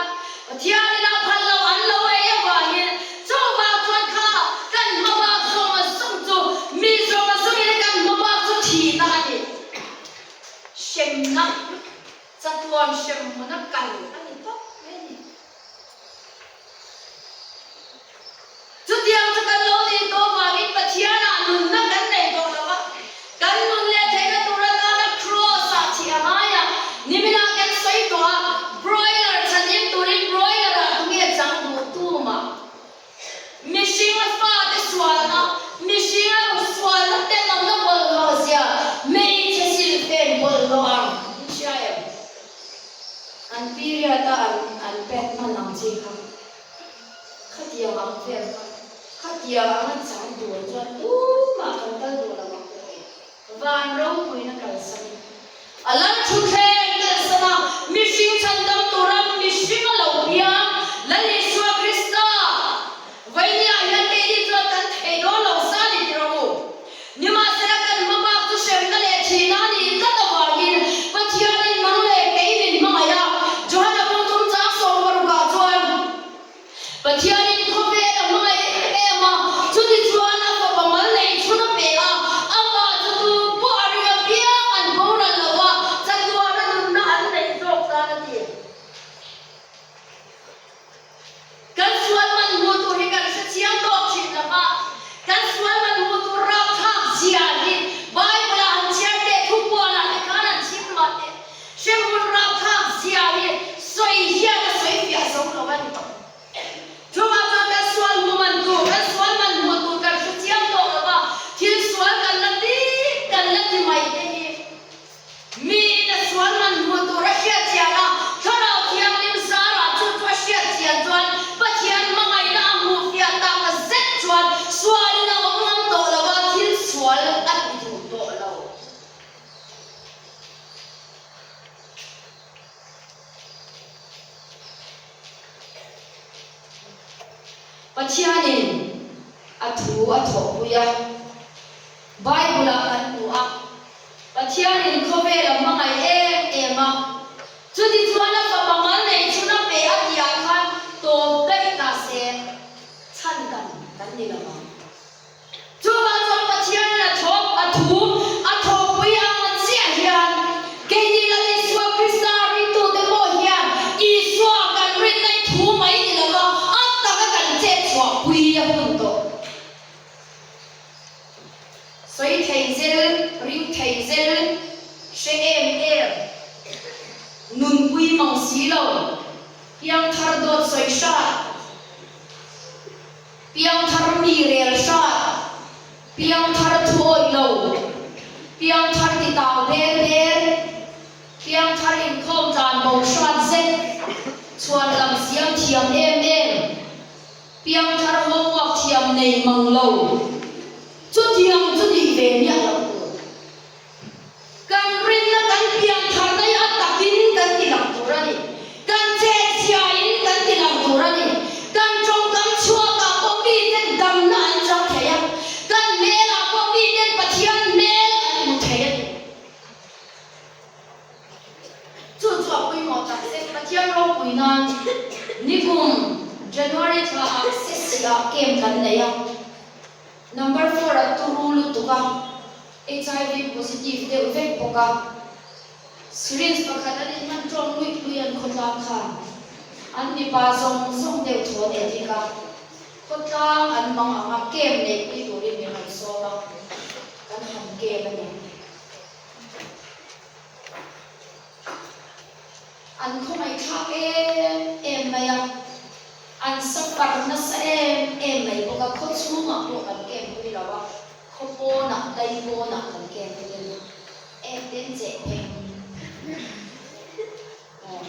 Pathianin a phal lo an lo ei avangin chuvang chuan kha kan hma bak zawng zawng chu mi zawng zawngin kan hma bak chu thihna a ni. Hremna, chatuan hremhmuna kal a ni tawp mai a ni. Chutiang chu kan lo nih tawh vangin Pathianah nunna kan nei tawh lo a, kan nun leh theihna tur atana Kraws-ah thih a ngai a, niminah kan sawi tawh a, broiler chhanim turin broiler-ah tunge chang duh tumah mihring a fate sualna, mihring a sualna tenawmna bawlhhlawh zia hmeichhe silfen bawlhhlawh ang in hria em? An period a an an pet hman ang chi kha khatiang ang vel kha khatiang ang an chang tur chuan tumah kan kal duh lo ang ka ti. Van ropuina kalsan in a lal thutthleng kalsan a mihring chhandam tura mihring a lo piang Lal Isua Krista Vawinia hian keini chuan kan thei dawn lo sa ni ti rawh u. Nimahsela kan hma bak chu hremna leh thihna a nih tlat avangin Pathianin nang leh kei min hmangaih a. Johana kawngthum chang 60 ah chuan Pathianin khawvel a hmangaih em em a, chutichuan a fapa mal nei chhun a pe a, amah chu tu pawh a ring apiang an boral lo a, chatuana nunna an neih zawk tan a ti. Kan sual man hmu tur hi kan hre chiang tawk thin lo va, kan sual man hmu tur rapthlak zia hi Bible ah han chhiar teh, thupuan ah te khan han chhiar mah teh, hremhmun rapthlak zia hi sawi hian a sawi fiah zo lo a ni. Chuvang chuan kan sual hmu man tur, kan sual man hmu tur kan hre chiang tawk lo va, thil sual kan la ti kan la ti mai te hi Miin a sual man hmuh tur a hriat chian a, Thlarau Thianghlim zarah chu chu a hriat chian chuan Pathian hmangaihna a hmuh fiah tak a zet chuan sualin a awm ngam tawh lo a, thil sual a ti duh tawh lo. Pathianin a thu a thawhpui a, Bible-ah kan hmu a, Pathianin khawvel a hmangaih em em. em a. Chutichuan a fapa mal nei chhun a pe a tihah khan tawp daih ta se, chhan dam kan ni lo ang. Chuvang chuan Pathianin a thawk, a thu, a thawhpui ang a chiah hian keini Lal Isua Krista ringtute pawh hian Isua kan rinna i thu mai ni lova a taka kan chet chhuahpui a hun tawh. Sawi thei zel, ring thei zel, hre em em, nunpui mang si lo, piangthar dawt sawi hrat, Piangthar mi rel hrat, piangthar thuawih lo, piangthar titau ber ber, piangthar inkhawm tlan bo hrat zet, chhuan lam siam thiam em em, piangthar homework thiam nei mang lo, chutiang chu nih ve miah loh tur. Kan rinna kan piantharna hi a takin kan ti lang tur a ni. Kan chetchhiain kan ti lang tur a ni. Kan tawngkam chhuakah pawh miten damna an chang thei a, kan hmelah pawh miten Pathian hmel an hmu thei a ni. Chu chu a pawimawh tak zet. Pathian ropui nan nikum January thlaah Sessi-ah camp kan nei a. Number four a turu lutuk a. Hiv positive deuh vek bawk a, syringe pakhat an inhman tawng luih luih an khawtlang khan an mipa zawng zawng deuh thawn edik a, khawtlang an mang ang a kem neihpui turin min rawn sawm a, kan han kem a ni. An khawngaihthlak em em mai a, an suffer nasa em em mai bawk a, khaw chhungah pawh kan kem pui lo a. Khaw pawnah, dai pawnah kan kem pui a ni. Ek ten cheh pheng. Aw.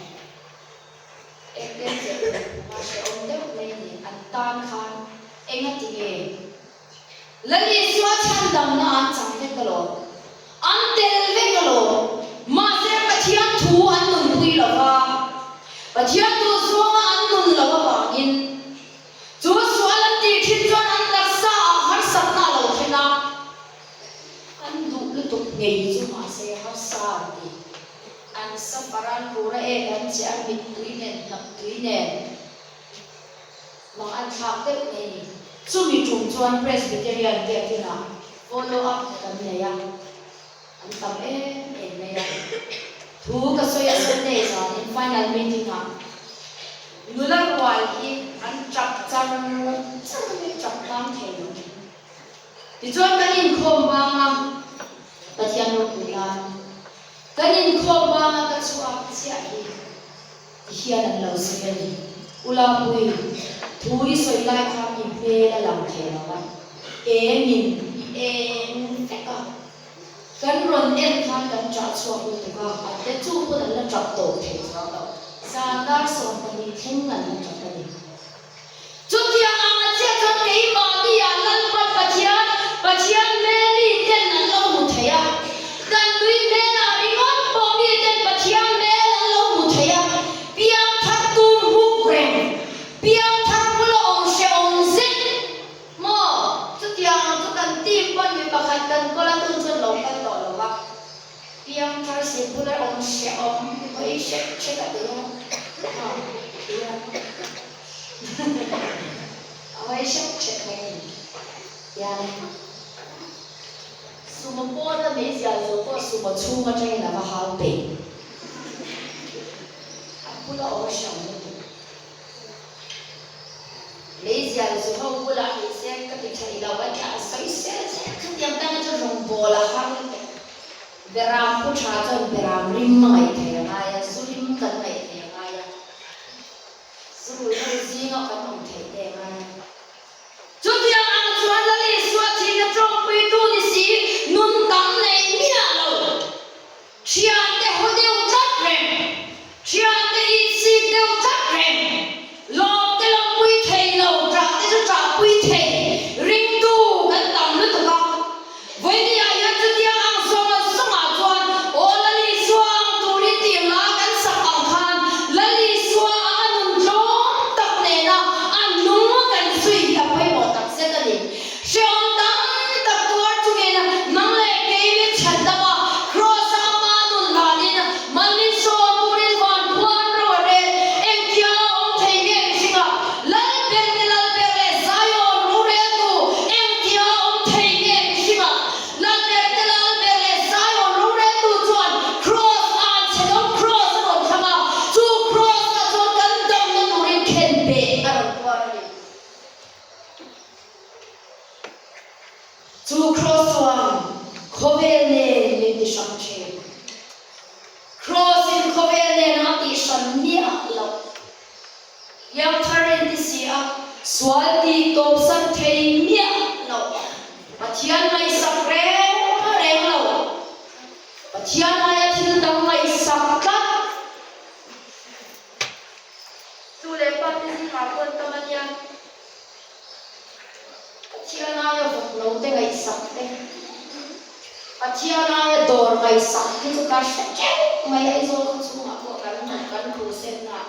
Ek ten cheh pheng phung a hrehawm deuh mai a ni. An tan khan enga ti nge? Lal Isua chhandamna an chang vek alawm. An tel vek alawm. Mahse Pathian thu an nunpui lo va. Pathian duh zawnga an nun lo avangin Chu sual an tih thin chuan an taksa ah harsatna a lo thlen a, an duh lutuk ngei chu mahse harsa an ti. An safar an rura ek an che a, mittui nen hnap tui nen mang an thlak deuh mai a ni. Chumi tum chuan Presbyterian biakin ah follow up kan nei a, an tam em em mai a. Thu ka sawi a Sunday zanin final meeting ah nula rual hi an tap char char mai tap hlang thei lo. Tichuan kan inkhawm bang a, Pathian ropui nan kan inkhawm bang a ka chhuak chiah hi ti hian an lo sawi a ni. Ulapui, thu i sawi lai khan i hmel a lang thei lo a, engin i eng vek a. Kan rawn en khan kan ṭah chhuak lutuk a, an te chu pawn an la ṭap tawp thei chuang lo. Zan dar 12 thleng an la ṭap a ni. Chutiang ang a chiah chuan keimahni-ah Lalpan Pathian, Pathian hmel mi ten an lo hmu thei a. Kan nui hmelah ringawt pawh mi ten Pathian hmel an lo hmu thei a. Piang thar tum huk reng, piang thar bula awm hrehawm zet Maw? Chutiang ang chu kan team pawn mi pakhat kan kawl a tun chuan lo kal tawh lo va. Piang thar si bula awm hrehawm hawi hrek hrek a ti a. Aw ti a. A hawi hrek hrek mai a ni. Tiang sumo pawna meizial zo pawh sumo chhung atangin a va hau peih. A bula awm a hrehawm lutuk. Meizial zu ho bulah ni se ka ti thei lo a tia a sawi sel zel khatiang tan chu rawngbawl a har lutuk. Beram pu tha chuan beram rim a ngaih thei a ngai a, zu rim kan ngaih thei a ngai a, zu rui ho zinga kan awm theih te a ngai a. Chutiang ang chuan Lal Isua thihna tawngpuitu ni si nun tam nei miah lo. Thiante haw deuh tlat reng, thiante insik deuh tlat reng, lawmte lawmpui thei lo, ṭahte chu ṭahpui thei, ringtu kan tam lutuk a. Vawinia hian chutiang ang zawng a zawngah chuan aw Lal Isua ang turin tih hla kan sak ang khan Lal Isua ang a nun tlawm tak nena a nung a kan zui hi a pawimawh tak zet a ni. Hrehawm tam tak tuar chungin nang leh kei min chhan dam a, Kraws-a ama nun hlanin. Piangthar in ti si a, sual tih tawpsan thei miah lo. Pathian ngaihsak reng reng lo. Pathian aia thil dang ngaihsak tlat. Tu leh pa te zingah pawn tam a nia. Pathian aia vawk lo te ngaihsak te, Pathian aia dawr ngaihsak hi chu ka hre teuh mai Aizawl khaw chhungah pawh kan kan crusade na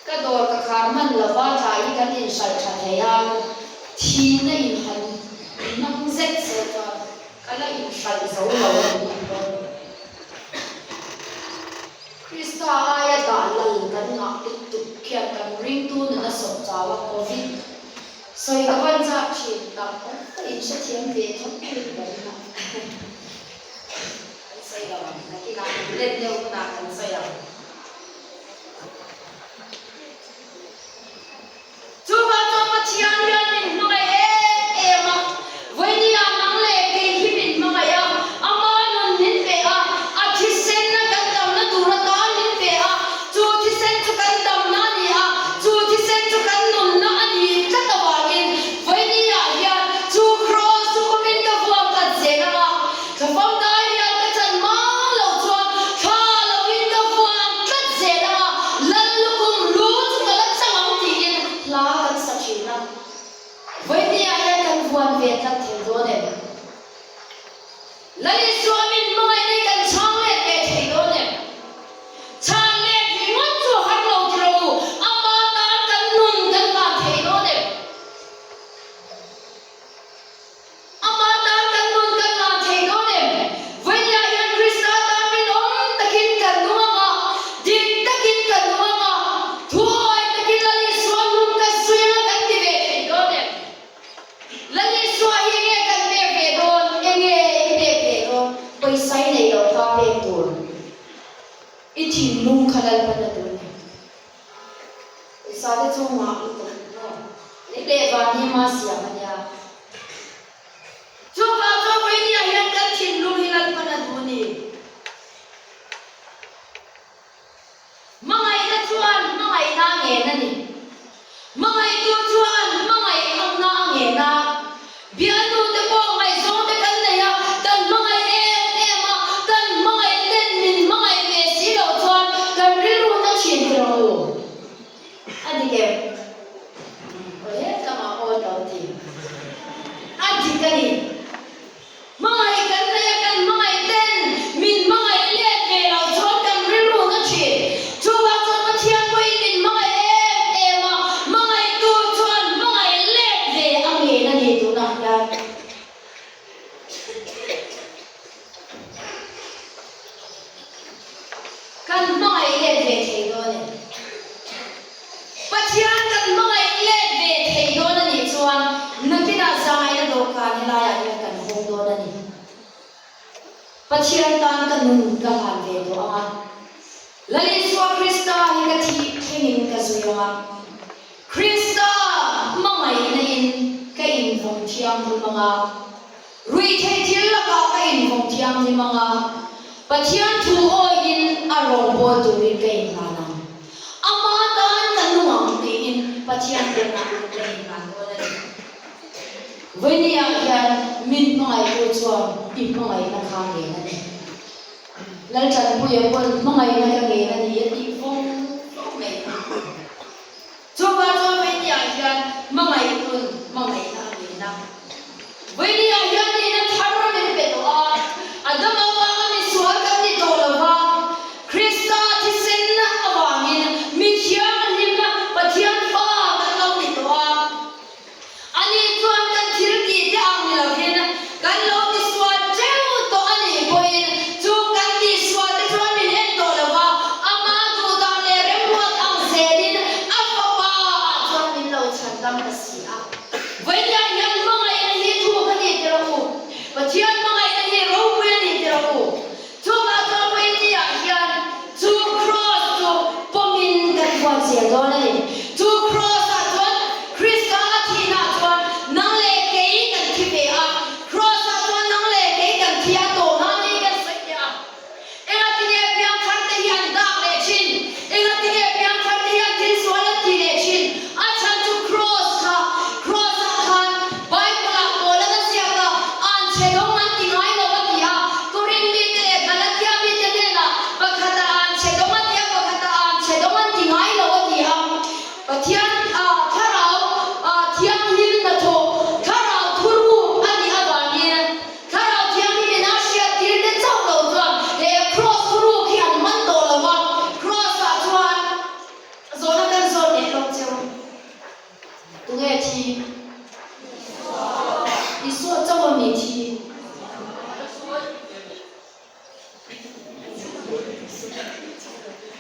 ka dawr ka khar hman lova tlai hi kan inhralh tha thei a, thihna in han nang zet se chuan ka la inhralh zo lo a ni ang dawn. Krista aia dah lal kan ngah lutuk khian kan ringtu nuna sawp chau a Covid sawi ka van chak thin tak ka inhrethiam ve thawk thin ka ring a kan sawi lo ang nakinah let deuh hunah kan sawi ang. Chuvang chuan Pathian hian min hmangaih em em a, vawinia nang leh kei hi min hmangaih a, ama nun min pe a, a thisen a kan damna tur atan min pe a, chu thisen chu kan damna a ni a, chu thisen chu kan nunna a ni tlat avangin vawinia hian chu kraws chu kumin ka vuan tlat zel ang a, Thlafam dai hian ka chan mang lo chuan thla lovin ka vuan tlat zel ang a, Lal lukum lu chu ka la chang ang tiin hla kan sa thin a. Vawinia hian kan vuan ve tlat thei dawn em? Lal Isua min hmangaih nei kan chhang let ve thei dawn em? Chhan let ringawt chu har lo ti rawh u, ama tan kan nun kan hlan thei dawn em? Amah tan kan nun kan hlan thei dawn em? Vawinia hian Krista tan rinawm takin kan nung ang a, dik takin kan nung ang a, thuawi takin Lal Isua lung kan zui ang a kan ti ve thei dawn em? Lal Isua hi enge kan pek ve dawn? Enge i pek ve dawn? Pawisa i neih loh kha pek tur i thinlung kha Lalpan a duh a ni. Pawisa te chu ngah lutuk maw? Lei leh van hi ma siam a nia. Chuvang chuan Vawinia hian kan thinlung hi Lalpan a duh a ni. Hmangaihna chuan hmangaihna a ngen a ni. Hmangaihtu chuan hmangaihna a ngen a. Bialnute pawh ngaihzawngte kan nei a, kan hmangaih em em a, kan hmangaih ten min hmangaih ve si loh chuan kan rilru na thin ti rawh u. A dik em? Aw hetlamah aw lo ti. A dik a ni. Hmangaih kan nei a, kan hmangaih ten min hmangaih let ve loh chuan kan rilru na thin. Chuvang chuan Pathian pawhin min hmangaih em em a, hmangaihtu chuan hmangaih let ve a ngen a ni tunah hian. Kan hmangaih let ve thei dawn em? Pathian kan hmangaih let ve thei dawn a nih chuan nakinah zaina dawhkan helaiah hian kan hawng dawn a ni. Pathian tan ka nun ka hlan ve tawh ang a, Lal Isua Krista hi ka thih thlengin ka zui ang a, Krista hmangaihna in ka invawng thianghlim ang a, Ruihtheih thil lakah ka invawng thianghlim ang a, Pathian thu awiin a rawngbâwl turin ka inhlan ang. Ama tan ka nung ang tiin Pathian hnenah ka inhlan dawn a ni. Vawinia hian min hmangaihtu chuan i hmangaihna kha ngen a ni. Lalṭanpuia pawn hmangaihna ka ngen a ni a tih vawng vawng mai. Chuvang chuan Vawinia hian hmangaih nun hmangaihna a ngen a. Vawinia hian nihna thar min pe tawh a, a dam avanga misual kan ni tawh lo va, Krista thisenna avangin mi thianghlimna Pathian fa kan lo ni tawh a. Ani chuan kan thil tih te ang ni lovin kan lo tisual teuh tawh a nih pawhin chu kan tihsual te chuan min en tawh lo va, amah duhdan leh remruat ang zelin a fapa ah chuan min lo chhandam ta si.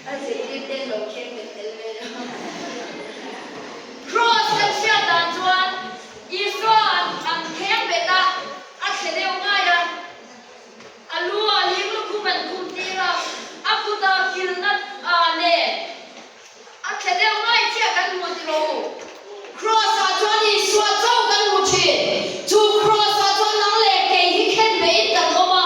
A zirtir ten lo khen bet tel ve lo. Cross kan hriat dan chuan Isua an an kheng bet a, a thle deuh ngai a. A lu ah ling lukhum an khum tir a, a kut ah kilna ah nen a thle deuh ngai chiah kan hmu ti rawh u. Cross ah chuan Isua chauh kan hmu thin. Chu cross ah chuan nang leh kei hi khen vein kan awm a.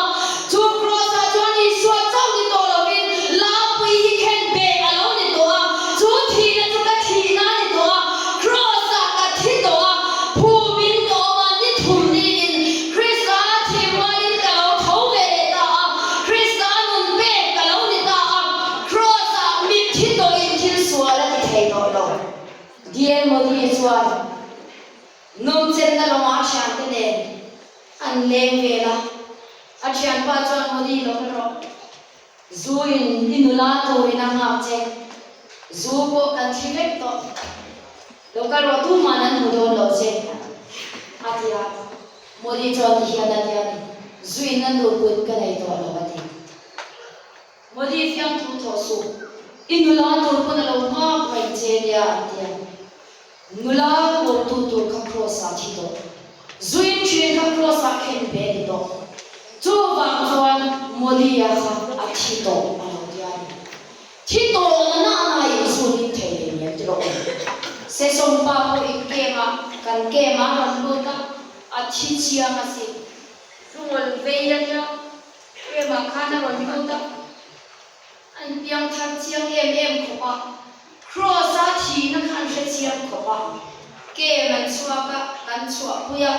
Chu cross ah chuan Isua chauh ni tawh lovin Lampui hi khen ve a lo ni tawh a. Chu thihna chu ka thihna a ni tawh a. Cross ah ka thi tawh a, phumin ka awm a, ni thum niin Krista a thih rualin ka lo tho ve leh ta a. Krista nun pek ka lo ni ta a. Cross ah mitthi tawhin thil sual a ti thei tawh lo. Dian Modi chuan nawmchenna lawngah a thiante nen an leng vel a, a thianpa chuan Modi lo hre rawh, zu in i nula turin a nghak che, zu pawh kan thli vek tawh, lo kal rawh tuman an hmu dawn lo che, a ti a. Modi chuan tihian a ti a ni, zu in a nu kut ka nei tawh lo a ti. Modi fiamthu thawh suh, i nula tur pawn a lo nghak reng che nia an ti a. Nula kawmtu tur kha Kross ah thi tawh. Zuin thin kha Kross ah khen ve ni tawh. Chuvang chuan Modi-a kha a thi tawh a lo ti a ni. Thi tawh na na na in zun in thei leh mial ti rawh u. Sesawm pa pawh in kem ah kan kem ah rawn lut a, a thi chiang asin. Lungawl vei a nia. Prema khan a rawn lut a, an piang thar chiang em em khawp a, Kross a thihna kha an hre chiang khawp a, kem an chhuak a, kan chhuahpui a,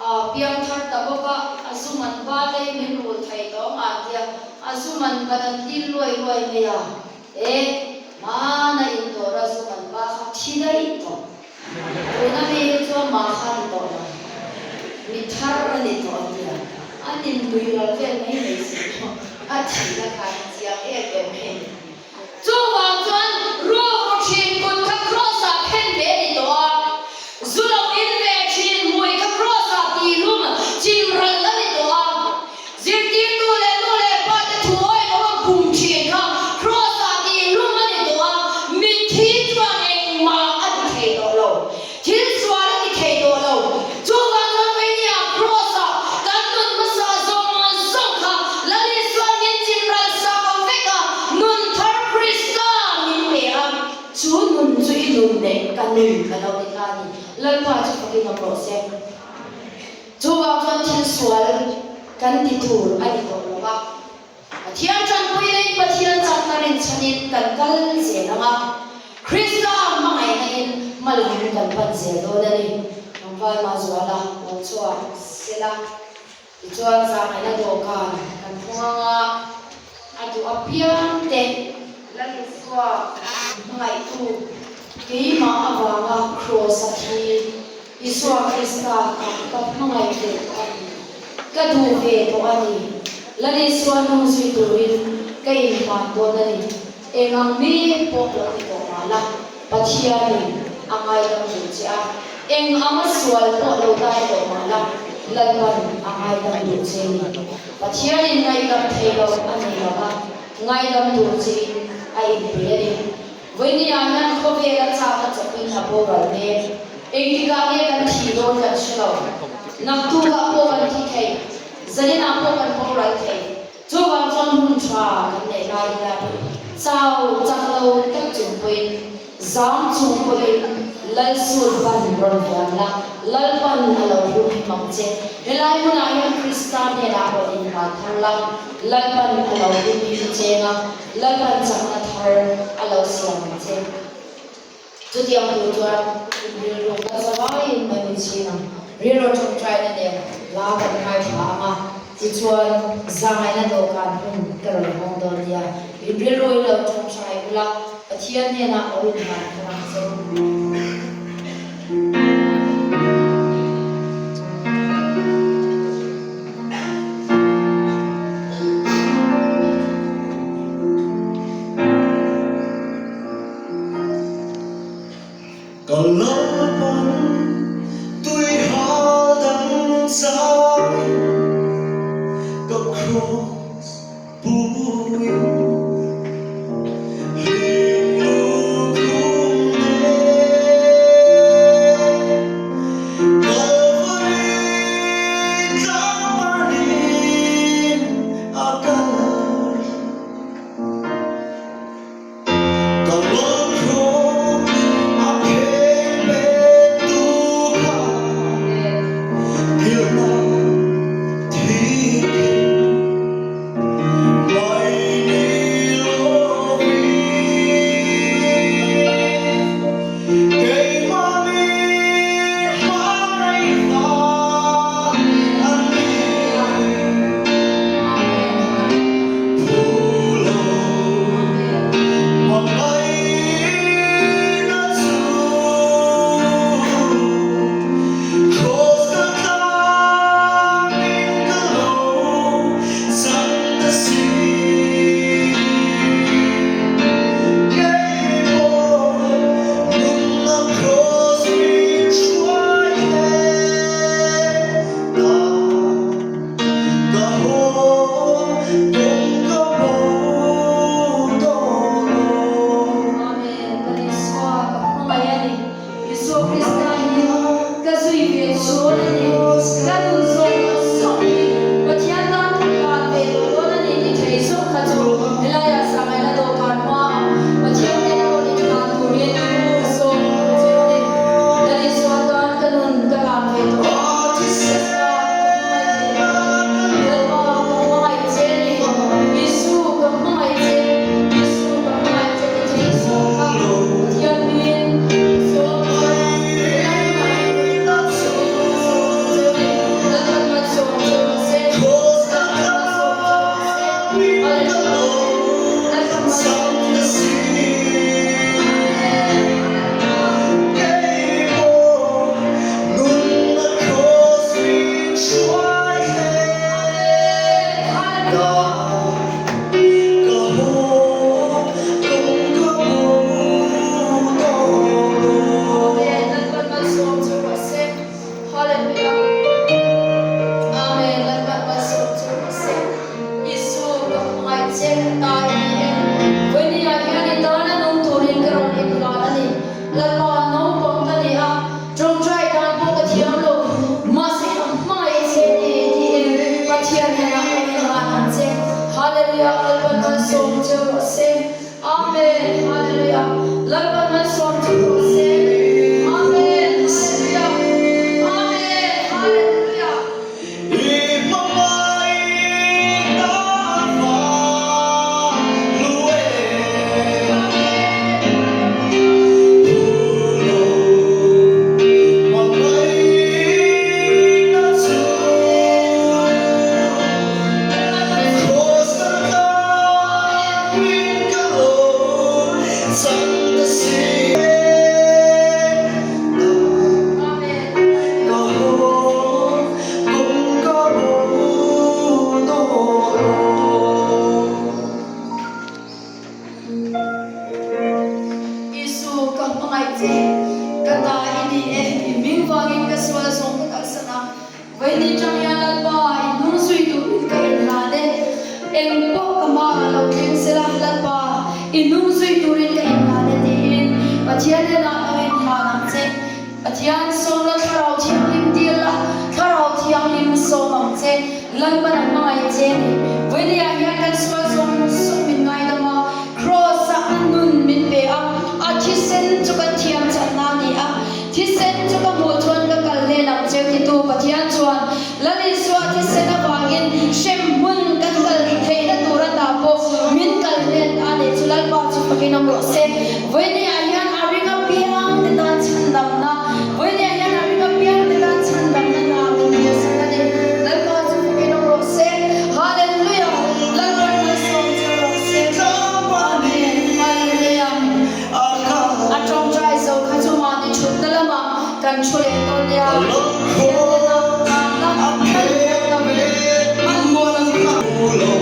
aa piang thar ta bawk a, a zu man ba te hi min rul thei tawh ang a tia, a zu man ban an dil luai luai mai a, e, hmana indawr a zu man ba kha thi daih tawh. Tuna mi hi chuan mah kha a ni tawh lo, mi thar a ni tawh a tia, an inlui ral vel mai mai si chu a thihna kha a chiang em em mai a ni. Chuvang chuan rukru thin kut kha Kross ah khen ve a ni tawh a, zu lo in ve thin hmui kha Kross ah tihlum chin ral a ni tawh a, Zirtirtu leh nu leh pa te thu awih lo a bum thin kha Kross ah tihlum a ni tawh a, mitthi chuan engmah a ti thei tawh lo. Thil sual a ti thei tawh lo. Chuvang chuan Veinia Kross ah kan nun hmasa zawng zawng kha Lal Isuan min chimral sak vek a, nun thar Krista min pe a. Chu nun chu i nun leh ka nun ka lo ti ta a ni. Lalpa chu fakin awm rawh se. Chuvang chuan thil sual kan ti tur a ni tawh lo va, Pathian tanpuina in Pathian chakna rinchhanin kan kal zel ang a, Krista hmangaihna in hmalam kan pan zel dawn a ni. Tlangval Mazuala lo chhuak sela, tichuan zahngaihna dawhkan kan phung ang a, a duh apiang te Lal Isua hmangaihtu keimah avanga kraws a thi. Isua Krista kha ka hmangaih ve tawh a ni. Ka duh ve tawh a ni. Lal Isua hnung zui turin ka inhlan dawn a ni. Eng ang mi pawh lo ti tawh mah la, Pathianin a ngaidam duh che a. Eng anga sual pawh lo dai tawh mah la, Lalpan a ngaidam duh che ni. Pathianin ngaihdam thei lo a nei lo va, ngaidam tur chein a inpe a ni. Vawinia hian khawvel a chak a chawpin a boral mek. Engtikah nge kan thih dawn kan hre lo. Naktukah pawh kan thi thei, zaninah pawh kan boral thei. Chuvang chuan hun tha kan neih lai hian chau chak lo tak chung pawhin, zam chung pawhin Lalsut ban rawn vuan la, Lalpan a lo hum him ang che. Helai hmunah hian Krista hnenah rawn inhlan thar la, Lalpan a lo hum him cheng a. Lalpan chakna thar a lo siam ang che. Chutiang tur chuan rilru ka zavaiin kan inchhin ang. Rilru tawngtaina nen hla kan ngaithla ang a, tichuan zahngaihna dawhkan hun ka rawn hawng dawn nia. In rilru in lo tawngtai ula, Pathian hnenah lo inhlan thar ang che u. Ka lalpan tui hal dang changin ka cross. Amen. Kan Isua ka hmangaih a ni. Isua Krista hi ka zui ve dawn a ni. Ka nun zawng zawng hi Pathian tan ka hlan ve tawh dawn a ni tih thei zawk kha chu helaiah sangaihna dawhkan hmaah Pathian nen a rawn inhlan turin ka sawm ang che a ni. Lal Isua tan ka nun ka hlan ve tawh a. Lalpa ka hmangaih che. Lalpa ka hmangaih che a ni. Isu ka hmangaih che. Isu ka hmangaih che ti thei zawk kha Pathian min sawm a. Helai hunah hian ka sawm ang che a ni. Lalpan malsawm che rawh se. Lalpan malsawm che rawh se. Hallelujah. Lalpan malsawm che rawh se. Amen. Amen. Lalpan malsawm che rawh se. Hallelujah. Amen. Lalpan malsawm che rawh se. Isu ka hmangaih che ka ta i ni e. Vawinia hian i tana nung turin ka rawn inhlan a ni. Lalpa naupang ka ni a, tawngtai dan pawh ka thiam lo, mahse ka hmangaih che ni tiin Pathian hnenah ka inhlan ang che. Hallelujah Lalpan malsawm che rawh se. Amen Hallelujah Lalpan malsawm che rawh se. Amen Hallelujah Amen Hallelujah. Isu ka hmangaih che, ka ta i ni e, i hming vangin ka sual zawng ka kalsan a, Vaini tang hian Lalpa i hnung zui turin ka inhlan e, eng pawh ka hmaah lo thleng sela Lalpa i hnung zui turin ka inhlan e tiin Pathian hnenah lo inhlan ang che. Pathian sawm la Thlarau Thianghlim dil la, Thlarau Thianghlim sawm ang che, Lalpan a hmangaih che a ni. Vawinia hian kan sual zawng zawng min ngaidam a, Kraws-ah a nun min pe a, a thisen chu kan thiam chakna a ni a, thisen chu ka hmuh chuan ka kal hlen ang cheu titu Pathian chuan Lal Isua thisen avangin hremhmun kan kal theihna tur ata pawh min kal hlen a ni chu Lalpa chu fakin awm rawh se. Vawinia hian a ring apiang te tan chhandamna, Vawinia hian a ring apiang te tan chhandamna hna min hmuhsak a ni. Lalpa chu fakin awm rawh se. Hallelujah! Lalpan malsawm che rawh se. Amen. Hallelujah. A tawngtai zo kha chu mahni thutna lamah kan thu leh dawn nia. Pathian hnena tanna hmanhmawh lam hmanhmawh lam.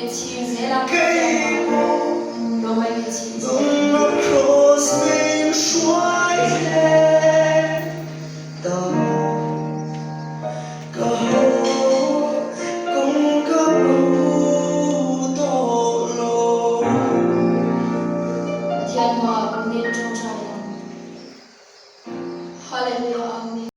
min chhing zel a, Pathian pawh lawm in min chhing zel.